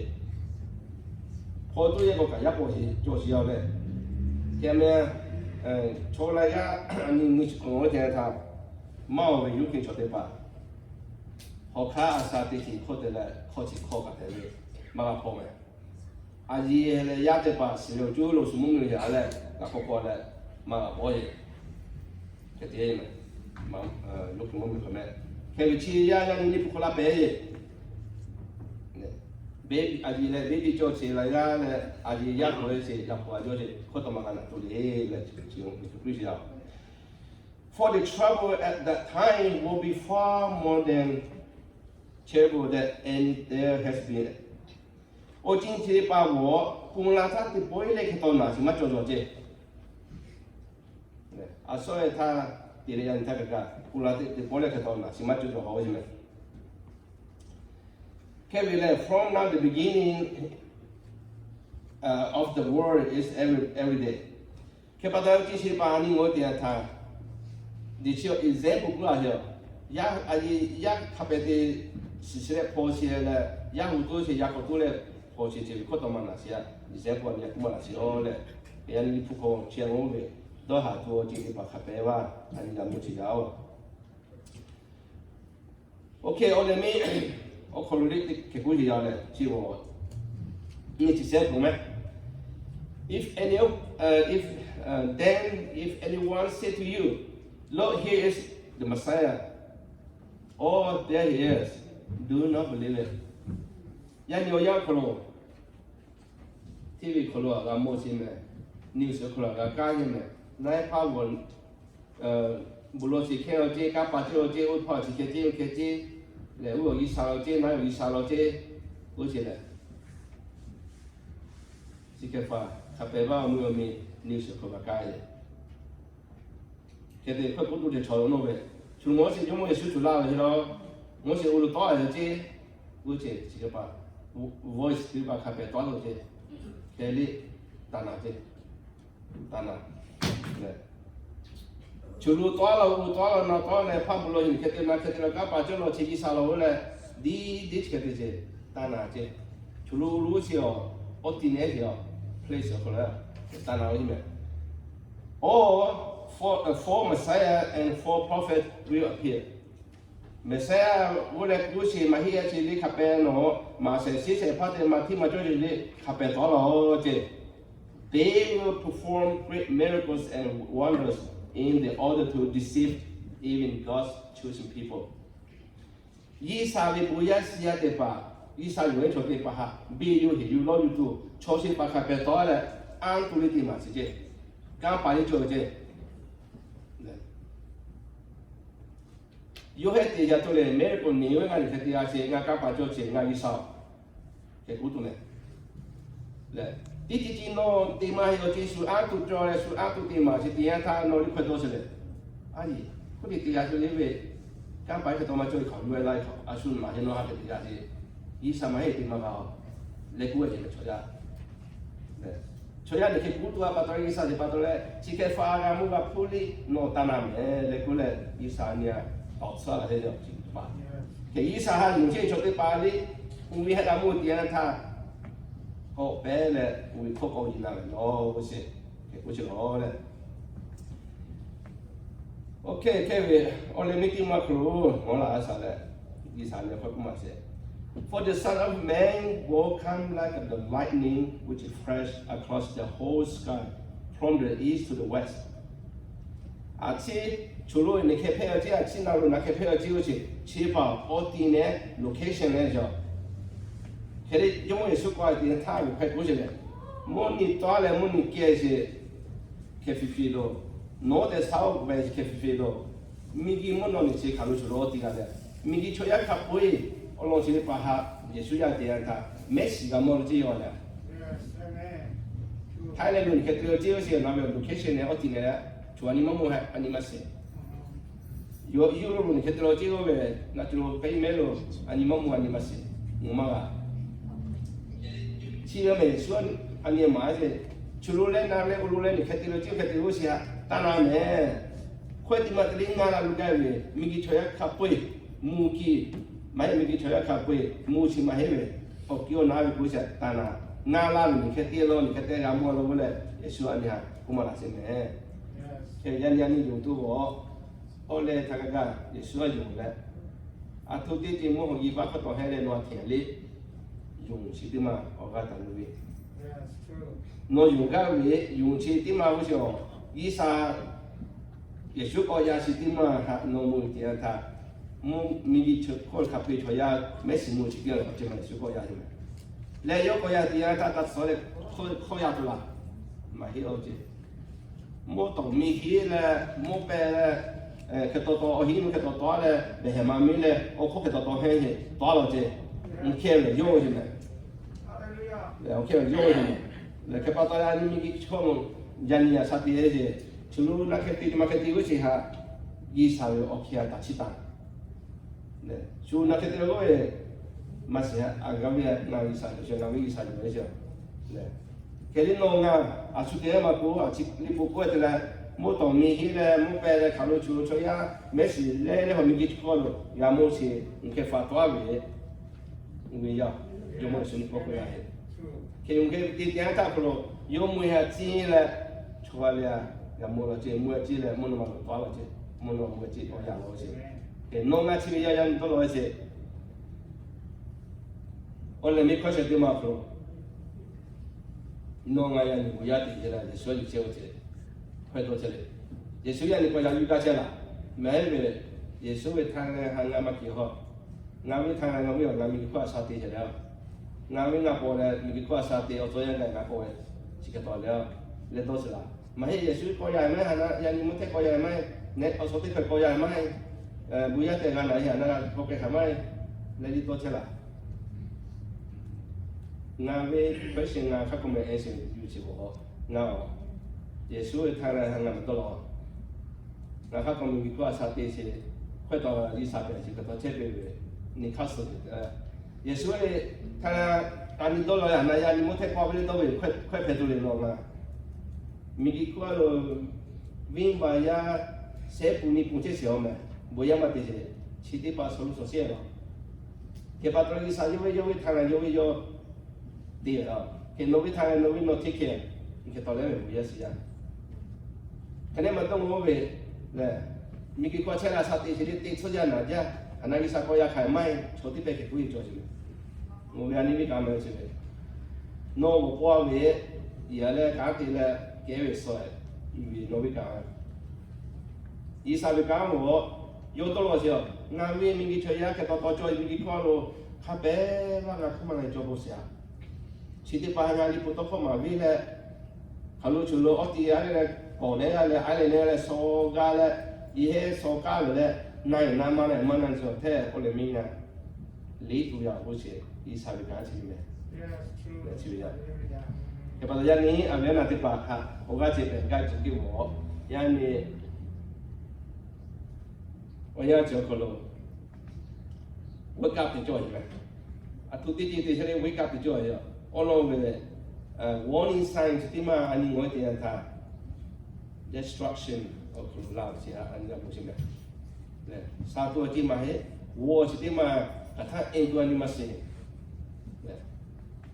Hpaw to yehˬ k'awꞈ kaꞈ yaˇ k'awꞈ cawˬ shiˍ yaˇ leh, hk'e meh, chaw la yaˇ a nyi nyi chi hk'awꞈ g'aw te htaˇ, maˇ oˬ ve yuˇ hk'e chaw teˇ hpaˍ hk'aw hk'aˇ a sha te hkiˬ hkawˇ te leh hkawˇ chi hkawˇ kaꞈ te ve maˇ g'a hpaw meh. A yeˬ leh yaˇ teˇ hpaˍ shiˍ ve awˬ cuˇ lo shu mvuhˇ miˬ yaꞈ leh g'a k'awꞈ k'awꞈ leh maˇ g'a bawˇ yeˬ. Hk'e te, yawˇ hk'e mvuhˇ miˬ hk'awꞈ meh. Hk'e ve chi yaˇ yaˇ nyi Liꞈ hpu hk'aw laˇ pehˍ yeˬ. Baby a yeˬ leh baby cawˇ sheˍ la yaˇ leh a yeˬ yaˇ k'oˆ ve sheˍ yaˇ hpaw a cawˇ sheˍ hkawˇ tawˇ maˇ g'a naˬ to le leh chi Yeˍsuˆ Hkriꞈ yaˇ. For the trouble at that time will be far more than terrible than any there has been. Awˬ ceuˬ chi pa g'awˬ, pon la htaˇ teˇ pawˆ e leh hk'e taw naˬ chi maˇ cawˬ cawˬ ce. A sawˉ e htaˇ te leh yaˇ nyi htaˇ kaꞈ kaꞈ pon la teˇ pawˆ leh hk'e taw naˬ chi maˇ cawˬ cawˬ haw ve ce meh. Hk'e ve leh from now the beginning of the world is every every day. Hk'e pa taw chi chi pa a nyi ngaˬ hui te a htaˇ, deꞈ chi awˬ example k'oˆ a sheˍ. Yaˇ a yeˬ yaˇ hk'a pehꞈ te shiˍ chi leh hpaw sheˍ leh, yaˇ hu toˇ sheˍ yaˇ k'awꞈ toˇ leh hpaw sheˍ ce ve hkawˇ tawˇ maˇ naˬ sheˍ a, example a nyi k'oˆ maˇ naˬ sheˍ a leh, yaˇ nyi Liꞈ hpu hk'aw chi a ngaˬ hui ve dawˇ haˍ to awˬ ceuˬ teˇ hpaˍ hk'a pehꞈ vaˇ a nyi g'a mvuh sheˍ yaˇ oˬ. Okay, awˬ leh miˇ awˬ hk'aw lo le hk'e k'oˆ sheˍ yaˇ leh chi a nyi chi shehˉ k'oˆ meh. If any, if, then if anyone say to you, Look, here is the All these years, do not believe it. Yaˇ nyi awˬ yanˇ hk'aw lo, T V hk'aw lo g'a mawˬ sheˍ mehˍ, news hk'aw lo g'a kaˇ sheˍ mehˍ, naˆ ehˉ hpaˇ g'awˬ, bon lawˬ chi hkehˇ law ceˇ, kanˇ paˍ cawˇ law ceˇ, oˇ hpaˇ chi hkeh ceˇ, oˇ hkeh ceˇ, lehˬ uˉ awˬ G'uiˬsha law ceˇ, naˆ ehˉ awˬ G'uiˬsha law ceˇ, oˇ chi lehˬ, chi hk'e hpaˍ hk'a pehˍ vaˇ awˬ mvuhˇ awˬ miˬ news hk'aw lo g'a kaˇ ve. Hk'e te hk'aw k'oˆ tuˬ ceh chaw lo nawˬ ve, shu Moˉseˍ, Jawˇmawˇ Yeˍsuˆ shu laˇ ve hk'e lawˬ, Moˉseˍ oˇ lo tawˆ ve ceˇ, oˇ ceh chi hk'e hpaˍ, voice teˇ hpaˍ hk'a pehˍ tawˆ lo ceˇ, hk'e le, taˍ naˍ ceˇ, taˍ naˍ lehˬ, shu lo tawˆ la, oˇ lo tawˆ la, na tawˆ leh hpaˇ bon lawˬ yeˬ hk'e te na hk'e te la, kanˇ paˍ cawˇ law chi G'uiˬsha law oˇ leh, diˇ diˇ chi hk'e te ceˇ, taˍ naˍ ceˇ. Shu lo oˇ lo chi awˬ, awˬ ti nehˉ ve awˬ place awˬ hk'aw lo taˍ naˍ ve mehˍ. All false Messiah and false prophet will appear. Messiah oˇ leh k'oˆ sheˍ maˇ heˆ a chi le hk'a pehˍ nawˬ, maˍ shehˍ shiˉ shehˍ hpaˇ te maˇ htiˇ maˇ cawˇ yeˬ le hk'a pehˍ tawˆ la ceˇ. They will perform great miracles and wonders in the order to deceive even God's chosen people. G'uiˬsha ve bon yaˇ shiˍ yaˇ teˇ hpaˍ, G'uiˬsha yonˍ ve chaw teˇ hpaˍ htaꞈ biˇ yuˬ heˍ yuˬ lawˇ yuˬ tuˬ chaw sheˍ hpaˍ hk'a pehˍ tawˆ leh, anˇ tuˬ le teˇ maˬ chi ceˇ, kanˇ paˍ le cawˇ ceˇ. Yawˇ hehˉ te yaꞈ to lehˬ, mehˉ k'o neˬ ve ngaˬ liꞈ hk'e te g'a sheˍ, ngaˬ kanˇ paˍ cawˇ sheˍ, ngaˬ G'uiˬsha hk'e k'oˆ tuˬ leh, lehˬ, teˇ ceuˬ ceuˬ nawˬ te maˇ heˆ awˬ ceuˬ shu anˇ tuˬ cawˬ leh shu anˇ tuˬ te maˍ sheˍ teˇ yanˇ htaˇ nawˬ liꞈ hk'e dawˇ sheˍ lehˬ, a yeˬ, hk'oˆ te te g'a tuˬ le ve, kanˇ paˍ hk'e taw maˇ cawˇ ve hk'aˬ lo e laˇ ve hk'aˬ a shu maˍ heˆ nawˬ ha hk'e te g'a sheˍ, G'uiˬsha maˇ heˆ te maˇ g'a-oˬ, leh k'oˆ ve ceˬ lehˬ chaw yaˇ Chaw yaˇ liꞈ hk'e k'oˆ tuˬ a pa taw leh G'uiˬsha teˇ pa taw leh chi hk'e hpaˍ g'a mvuhˇ g'a hpuˇ liˇ nawˬ taˍ naˍ mehˍ leh k'oˆ leh, G'uiˬsha nyi a tawˍ tsuhˇ laˬ teˇ yaˇ chi teˇ hpaˍ, hk'e G'uiˬsha ha yonˍ chehˇ ve chaw teˇ hpaˍ liˇ, oˇ ve hk'e g'a mvuhˇ te yanˇ htaˇ, k'awꞈ pehˉ leh oˇ ve hkawˇ k'awꞈ yiˬ na ve lawˬ ve sheˍ, hk'e k'oˆ chi lawˬ leh, oˇ hk'e hk'e ve awˬ leh miˇ teˇ maˇ hk'aw lo mawˬ laˇ a shaˍ leh, G'uiˬsha nyi hkawˇ k'oˆ maˇ sheˍ. For the Son of Man will come like the lightning which flash across the whole sky from the east to the west. A ciˉ, choˬ lo ve neˬ hk'e hpehˇ a ciˉ, a ciˉ na lo naˬ hk'e hpehˇ a ciˉ oˇ sheˍ, chi hpaˍ awˬ ti nehˉ location leh yaˬ. Hk'e te Jawˇmawˇ Yeˍsuˆ k'awꞈ te htaˇ ve hk'e k'oˆ sheˍ lehˬ, mvuhˇ nyi tawˆ leh mvuhˇ nyi kehˬ sheˍ, hk'e fiˍ fiˍ lo, north and south ve hk'e fiˍ fiˍ lo, miˬguiˬ mvuhˇ naw miˬ chi hk'aˬ lo choˬ lo awˬ ti g'a leh, miˬguiˬ chaw yaˇ hk'a peu-eˬ awˬ lawn chi teˇ hpaˍ htaꞈ Yeˍsuˆ yaˇ te yanˇ htaˇ mehˉ shiˍ g'a mawˬ lo ceˇ yaw leh, Thailand lo nyi hk'e te lo ceˇ oˇ sheˍ, na ve location leh awˬ ti leh, choˬ a nyi mawˇ mawˇ heh a nyi maˇ sheˍ. Yawˇ Europe lo nyi hk'e te lo ceˇ oˇ ve, na co lo k'ai mehˉ lo, a nyi mawˇ mawˇ a nyi maˇ sheˍ, mvuhˇ maˇ g'a. Chi ve mehˬ Yeˍsuˆ a nyi maˇ sheˍ. Choˬ lo leh na leh oˇ lo leh nyi hk'e te lo ceˇ hk'e te oˇ sheˍ htaꞈ taˍ naˍ mehˍ. Hkawehˇ teˇ maˬ te le ngaˇ la lo gaˇ ve, miˬguiˬ chaw yaˇ hk'a peu-eˬ mvuhˇ kiˇ, maˇ heˆ miˬguiˬ chaw yaˇ hk'a peu-eˬ mvuhˇ chi maˇ heˆ ve, awˬ kiˇ awˬ na ve k'oˆ sheˍ taˍ naˍ, ngaˇ la ve nyi hk'e te lo nyi hk'e te g'a mawˇ lo k'oˆ leh, Yeˍsuˆ a nyi htaꞈ k'oˆ maˇ laˬ sheˍ mehˍ. Hk'e yaˇ nyi a nyi yonˍ tuˬ g'awˬ, awˬ leh htaˇ g'a gaˇ Yeˍsuˆ a yonˍ leh, a htoꞈ teˇ ceuˬ mawˇ hawˬ yiˬ baˆ hk'aw tawˬ heh leh nawˬ a hteꞈ le, yonˍ chi teˇ maˬ awˬ g'aˇ taˍ lo ve, nawˬ yonˍ gaˇ ve yonˍ chi teˇ maˬ oˇ sheˍ awˬ, G'uiˬsha Yeˍsuˆ k'awꞈ yaˇ chi teˇ maˬ htaꞈ nawˬ mawˬ ve teˇ yanˇ htaˇ, mvuhˇ miˬguiˬ chaw hk'aw hk'a peu-eˬ chaw yaˇ mehˉ shiˍ mawˬ chi teˇ yanˇ htaˇ ceh maˬ Yeˍsuˆ k'awꞈ yaˇ ve mehˍ. Leh yawˇ k'awꞈ yaˇ teˇ yanˇ htaˇ taˇ suhˍ leh hk'awˇ yaˇ tuˬ laˬ, maˇ heˆ awˬ ceuˬ. Mvuhˇ tawˍ miˬ hiˉ leh mvuhˇ pehˇ leh, hk'e taw taw awˬ hiˉ mvuhˇ hk'e taw taw leh behˬ hehˍ ma miˇ leh awˬ hk'oˆ hk'e taw taw hehˇ sheˍ taˍ laˇ ceˇ, awˬ hk'e ve yawˇ ve mehˍ. Leh awˬ hk'e ve yawˇ ve mehˍ. Leh hk'e pa taw yaˇ nyi miˬguiˬ chaw yaˇ nyi a sha te sheˍ, choˬ lo na hk'e te maˇ hk'e te oˇ sheˍ htaꞈ G'uiˬsha ve awˬ hk'e a taˍ chiˇ taˍ. Shu na hk'e te lo oˇ ve maˇ shiˍ a, g'a ve ngaˬ G'uiˬsha yoˬ sheˍ, g'a ve G'uiˬsha yoˬ sheˍ. Hk'e le nawˬ ngaˬ a shu te maˇ k'o, a chi liˇ po k'oˆ te leh, mvuhˇ tawˍ miˬ hiˉ leh mvuhˇ pehˇ leh hk'aˬ lo choˬ lo chaw yaˇ mehˉ shiˍ leh leh hawˬ miˬguiˬ chaw hk'aw lo g'a mawˇ sheˍ, uˬ hk'e faˍ tawˆ a ve, uˬ ve yaˇ, Jawˇmawˇ Yeˍsuˆ nyi k'awꞈ k'oˆ yaˇ heˆ. Hk'e uˬ hk'e te te yanˇ htaˇ hk'aw lo, yawˇ mvuhˇ haꞈ ciˇ leh, chaw g'a leh a, g'a mawˇ law ceˇ, mvuhˇ haꞈ ciˇ leh mvuhˇ naw ma lo tawˆ law ceˇ, mvuhˇ naw mvuhˇ haꞈ ciˇ tawˆ yaˇ law ceˇ. Hk'e nawˬ ngaˬ chi ve yaˇ yaˇ nyi tawˆ law ceˇ. Awˬ leh miˇ hkawˇ sheh teˇ maˬ hk'aw lo, nawˬ ngaˬ yaˇ nyi k'o yaˇ teꞈ te leh Yeˍsuˆ a yuˬ chehˇ ve ceˇ, hkawehˇ tawˆ chehˇ le. Yeˍsuˆ yaˇ nyi k'o yaˇ yuˬ gaˇ chehˇ laˬ, mehˍ ve Yeˍsuˆ ve htaˇ leh ha ngaˬ maˇ keꞈ haw. Ngaˬ ve htaˇ leh ngaˬ ve awˬ ngaˬ miˬguiˬ hkawˇ a sha te sheˍ leh, ngaˬ ve ngaˬ pawˍ leh miˬguiˬ hkawˇ a sha te awˬ tcuh yaˇ gaˬ ngaˬ k'oˆ ve, chi hk'e taw leh, leh dawˇ sheˍ laˇ. Maˇ heˆ, Yeˍsuˆ k'awꞈ yaˇ maˇ heˆ, ha na yaˇ nyi mvuhˇ htehˆ k'awꞈ yaˇ maˇ heˆ, nehˆ awˬ suhˍ teˇ hkawˇ k'awꞈ yaˇ maˇ heˆ, bon yaˇ tehꞈ g'a naˬ heˆ, ha na k'awꞈ k'ai hk'aˬ maˇ heˆ, leh liˇ dawˇ chehˇ laˇ. Ngaˬ ve question ngaˬ hk'a k'awꞈ meh e sheˍ yuˬ sheˍ k'o, ngaˬ a, Yeˍsuˆ ve htaˇ leh ha ngaˬ maˇ dawˇ law. Ngaˬ hk'a k'awꞈ miˬguiˬ hkawˇ a sha te sheˍ, hkawehˇ taw G'uiˬsha hpehꞈ sheˍ hk'e taw chehˇ ve ve, nyi hk'aˇ suh ve. Yeˍsuˆ ve htaˇ leh, a nyi dawˇ law yaˇ na yaˇ nyi mvuhˇ htehˆ k'awꞈ ve le dawˇ ve hkawehˇ hpehꞈ tuˬ le law ngaˬ. Miˬguiˬ hkawˇ a lo, venˇbaˆ yaˇ shehˉ pun nyi pun chehˇ sheˍ awˬ meh, bon yaˇ maˇ te sheˍ, chi teˇ hpaˍ suh lo suh sheˍ law. Hk'e pa taw G'uiˬsha yawˇ ve yawˇ ve htaˇ leh yawˇ ve yawˇ te ve a. Hk'e nawˬ ve htaˇ leh nawˬ ve nawˬ te hk'e, hk'e taw leh ve bon yaˇ shiˍ yaˇ. Hk'e leh maˇ dawˇ mawˬ ve lehˬ, miˬguiˬ hkawˇ chehˇ la sha te sheˍ le te tcuhˇ jaˇ naˬ jaˇ, a na G'uiˬsha k'awꞈ yaˇ hk'aˬ maˇ heˆ, chaw teˇ hpehˇ hk'e k'oˆ ve cawˬ sheˍ ve. Nawˬ ve a nyi ve kaꞈ meh sheˍ ve, nawˬ g'awˬ paw ve, yaˇ leh kanˉ te leh kehˉ ve suh ve, nawˬ ve kaꞈ G'uiˬsha ve kanˉ mawˬ, yawˇ dawˇ law sheˍ a. Ngaˬ ve miˬguiˬ chaw yaˇ hk'e taw taw cawˬ miˬguiˬ hkawˇ lo, hk'a pehˉ maˇ g'a hk'oˆ maˇ g'a cawˬ bon sheˍ a. Chi teˇ hpaˍ ngaˬ liꞈ hpu tawˇ hkawˇ maˍ ve leh, hk'aˬ lo chaw lo awˬ ti a leh kawˬ leh g'a leh a leh leh leh shaw g'a leh, yehˇ shaw kaˉ ve leh, na na maˇ na maˇ na cawˬ hteˇ k'oˆ leh miˇ ngaˬ liꞈ hpu yaꞈ k'oˆ sheˍ, G'uiˬsha ve kanˉ chi ve meh. Chi ve yaˇ. Hk'e pa taw yaˇ nyi a ve naˬ teˇ hpaˍ htaꞈ awˬ g'aˇ ceh pehꞈ gaˇ cawˬ teˇ g'aˇ, yaˇ nyi awˬ yanˇ cawˬ hk'aw lo wake up te cawˬ ve. A htoꞈ teˇ ceuˬ te chehˇ le wake up te cawˬ ve. Awˬ lawn ve warning sign chi teˇ maˇ a nyi ngaˬ hui te yanˇ htaˇ, destruction awˬ hk'aw lo laˇ ve chi a nyi a k'oˆ sheˍ meh. Sha tuˬ a ceh maˇ heˆ, g'awˇ chi teˇ maˇ hk'aˬ htaˇ e tuˬ a nyi maˇ sheˍ.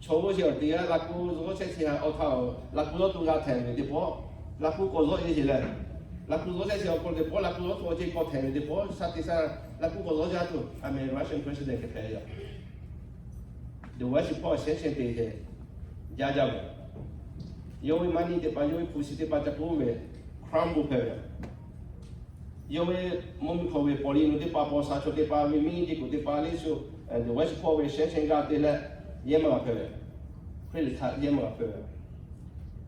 Chaw g'awˇ sheˍ awˬ te g'a laꞈ k'u zuhˆ chehˇ chi htaꞈ awˬ htaꞈ laꞈ k'u zuhˆ tuˬ g'a htehꞈ ve teˇ pawˆ, laꞈ k'u k'awꞈ zuhˆ ce sheˍ leh, laꞈ k'u zuhˆ chehˇ chi awˬ hk'aw lo teˇ pawˆ laꞈ k'u zuhˆ tuˬ awˬ ceh k'awꞈ htehꞈ ve teˇ pawˆ, sha te sha laꞈ k'u k'awꞈ zuhˆ jaˇ tuˬ a meh Russian president hk'e hpehꞈ ve yoˬ. The West Pawˆ shehˉ shehˉ te hk'e jaˇ jaˇ ve, yawˇ ve maˇ nyi teˇ hpaˍ yawˇ ve hpu shi teˇ hpaˍ ca k'oˆ ve crumble hpehꞈ ve yoˬ. Yawˇ ve mvuhˇ miˬ hk'aw ve paw li nu teˇ hpaˍ paw sha chaw teˇ hpaˍ ve miˇ teˇ kuˬ teˇ hpaˍ le shu, the West Pawˆ ve shehˉ shehˉ g'a te leh, yehˇ maˇ g'a hpehꞈ ve, credit card yehˇ maˇ g'a hpehꞈ ve,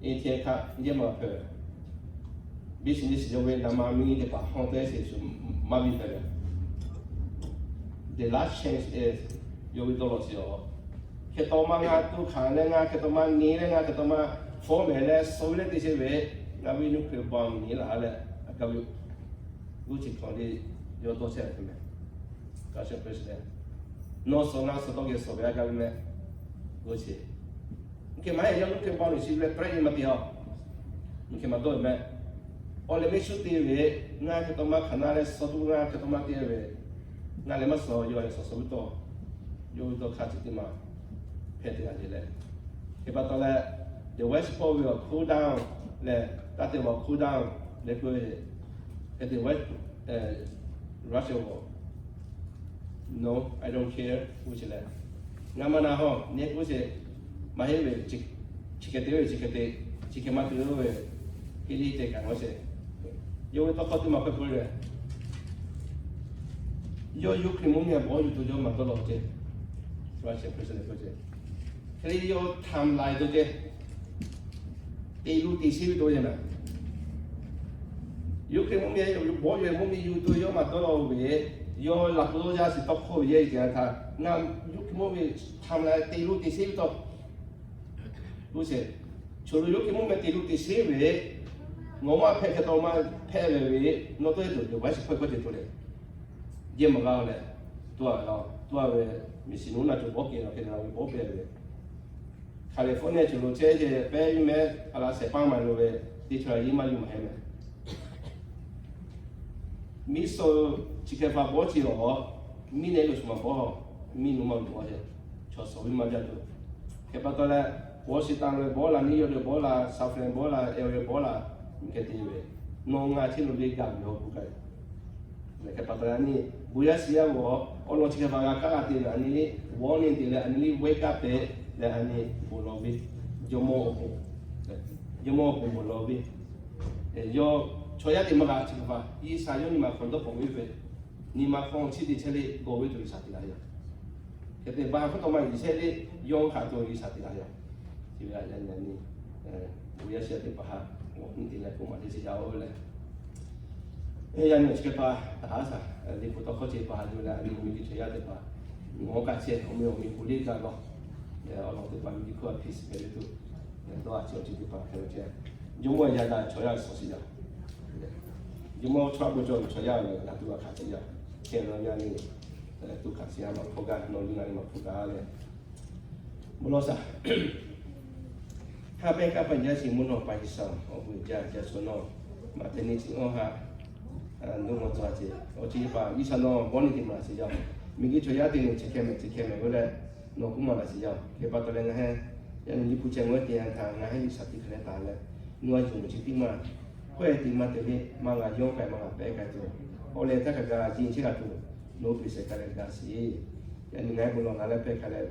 A T M card yehˇ maˇ g'a hpehꞈ ve, business yawˇ ve naˍ ma miˇ teˇ hpaˍ hawˇ te sheˍ shu maˇ biˇ hpehꞈ ve. The last chance is yawˇ ve dawˇ law sheˍ a. Hk'e taw maˇ ngaˬ tuˬ hkanˍ leh ngaˬ hk'e taw maˇ nyi leh ngaˬ hk'e taw maˇ fawˉ mehˍ leh suh ve leh te sheˍ ve, ngaˬ ve nuclear bomb nyi laˬ leh, a kaˇ ve g'uˇ chi hk'aw le yawˇ dawˇ chehˇ ve meh. Ka sheˍ president, nawˬ suh ngaˬ suh tawˇ geh suh ve a kaˇ ve meh. G'uˇ chi, hk'e maˇ heˆ yawˇ nuclear bomb le shi leh threat maˇ te a. Hk'e maˇ dawˇ ve meh. Awˬ lehˬ mehˆ shuˉ te ve, ngaˬ hk'e taw maˇ hkanˍ na leh suh tuˬ ngaˬ hk'e taw maˇ te ve, ngaˬ lehˬ maˇ suh yawˇ lehˬ suh suh ve tawˇ, yawˇ ve dawˇ hk'aˇ chi teˇ maˇ hpehꞈ te a le leh. Hk'e pa taw leh, the West Pawˆ ve awˬ cool down leh, taˇ te awˬ cool down leh k'oˆ ve, hk'e te West, Russia awˬ, no, I don't care k'oˆ sheˍ leh, ngaˬ maˇ na haw nyi k'oˆ sheˍ. Maˇ heˆ ve, chi hk'e te ve chi hk'e te, chi hk'e maˇ te ve, hk'e le te kaꞈ g'awˇ sheˍ. Yawˇ ve tawˇ hkawˇ teˇ maˇ hpehꞈ k'oˆ leh, yawˇ Ukraine mvuhˇmiˬ a bawˇ yuˬ tuˬ yawˇ maˇ dawˇ law ceˇ. Russia president k'oˆ ceˇ. Hk'e le yawˇ timeline to ceˇ, te luˇ te sheˉ ve to ceˇ na. Ukraine mvuhˇmiˬ a bawˇ yuˬ mvuhˇmiˬ yuˬ tuˬ yawˇ maˇ dawˇ law ve, yawˇ laꞈ k'oˍ dawˇ jaˇ shiˍ tawˇ hkawˇ ve yehˇ ceh htaˇ ngaˬ Ukraine mvuhˇmiˬ timeline te luˇ te sheˉ ve tawˇ k'oˆ sheˍ. Chaw lo yawˇ Ukraine mvuhˇmiˬ te luˇ te sheˉ ve, nawˬ maˇ hpehꞈ hk'e taw maˇ hpehꞈ ve ve, nawˬ tawˇ e tuˬ ve baˆ shiˍ hpawˇ k'awꞈ te tuˬ leh, yehˇ maˇ g'a leh, tuˬ a ve, tuˬ a ve, miˬ shiˍ nuˇ na cawˬ bawˇ kehˬ la hk'e te la ve bawˇ pehˍ ve, California cawˬ lo chehˇ ceh pehˇ ve meh, a la shehˍ hpaˇ maˇ lo ve, teˇ chaw a yehˇ maˇ yuˬ maˇ heˆ meh. Miˇ suhˍ chi hk'e hpaˍ bawˇ chi awˬ, miˇ nehˆ lo shu maˇ bawˇ, miˇ nuˇ maˇ lo bawˇ ceh, chaw suhˍ viˉ maˇ jaˇ tuˬ. Hk'e pa taw leh, Washington lo bawˇ la, New York lo bawˇ la, San Fran bawˇ la, L A bawˇ la, miˬ hk'e te ve, nawˬ ngaˬ chehˇ lo le gaˬ ve awˬ k'oˆ kaꞈ Hk'e pa taw leh a nyi, bon yaˇ shiˍ yaˇ g'awˬ awˬ lawn chi hk'e hpaˍ g'a kaˉ g'a te ve a nyi, warning te leh a nyi, wake up te leh a nyi, bon lawˬ ve, jawˇmawˇ awˬ pon, jawˇmawˇ awˬ pon bon lawˬ ve, yawˇ chaw yaˇ te maˇ g'a chi hk'e hpaˍ G'uiˬsha yawˇ nyi ma hk'aw dawˇ hpawꞈ ve ve, Nyi ma hk'aw chi te chehˇ le g'awˬ ve tuˬ G'uiˬsha te la yoˬ. Hk'e te ba hk'aw taw ma yuˬ chehˇ le, yawˇ hk'aˬ tuˬ G'uiˬsha te la yoˬ. Chi ve a yaꞈ nyi, awˬ yaˇ shehˍ teˇ hpaˍ htaꞈ awˬ hk'aw te leh k'oˆ maˍ teˇ chi yaˇ oˇ ve leh, yaꞈ nyi chi hk'e pa taꞈ haˉ shaˍ, liꞈ hpu tawˇ hkawˇ chi pa ha yuˬ leh a nyi miˬguiˬ chaw yaˇ teˇ hpaˍ, ngaˬ hui kaꞈ chehˇ awˬ meh awˬ miˬ k'oˍ le kaꞈ lawˬ, awˬ lawn teˇ hpaˍ miˬguiˬ hk'oˆ a peace hpehꞈ ve tuˬ, dawˇ a chi awˬ ceuˬ teˇ hpaˍ hpehꞈ ve ceh, Jawˇmawˇ yaˇ daꞈ chaw yaˇ suhˍ shiˍ yaˇ, Jawˇmawˇ chaw a bon cawˬ ve chaw yaˇ ve laꞈ tuˬ a hkanˍ chi yaˇ, hk'e naw yaˇ le, tuˬ hkanˍ shiˍ yaˇ maꞈ hpawˇ gaˇ, nawˬ nyi ngaˬ ve maꞈ hpawˇ gaˇ leh, bon lawˬ shaˍ. Haˉ pehˇ kaˇ paˍ yaˇ shiˍ mvuhˇ naw pa G'uiˬsha awˬ bon jaˇ jaˇ shu nawˬ, maꞈ te nyi chi awˇ haꞈ, nuˇ maw tcuh a ce, awˬ chi teˇ hpaˍ G'uiˬsha nawˬ bawˇ nyi te maˍ laꞈ sheˍ yaˇ. Miˬguiˬ chaw yaˇ te nyi chi hkeh mehˍ chi hkeh mehˍ ve leh, nawˬ k'oˆ maˍ laꞈ sheˍ yaˇ. Hk'e pa taw leh ngaˬ hui yaꞈ nyi liꞈ hpu chehˇ ngaˬ hui te htaˇ ngaˬ hui G'uiˬsha te hk'e leh taˍ leh, nawˬ a yonˍ ve chi teˇ maˇ k'oˆ e te maˇ te ve, maˇ g'a yawˇ k'ai maˇ g'a pehˇ k'ai tuˬ, awˬ leh htaˇ kaꞈ g'a ji chehˇ g'a tuˬ, nawˬ oˇ peˬ shehˍ k'ai leh gaˬ sheˍ. Yaꞈ nyi ngaˬ hui bon lawˬ la leh pehˇ k'ai leh,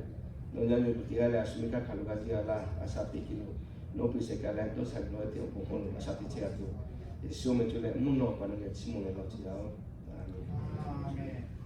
nawˬ yaˇ ve kuˬ te g'a leh a shu ve kaˇ hkanˍ lo g'a ji g'a laˇ, a shaꞈ teꞈ hk'e lo, nawˬ oˇ peˬ shehˍ k'ai leh dawˇ sha gawˬ e te awˬ bon hk'aw lo a shaꞈ teꞈ chehˇ g'a tuˬ, Yeˍsuˆ meh co leh mvuhˇ naw pa nawˬ geh chiˇ mvuh leh lawˬ ce yaˇ oˬ. Aˍmenˍ.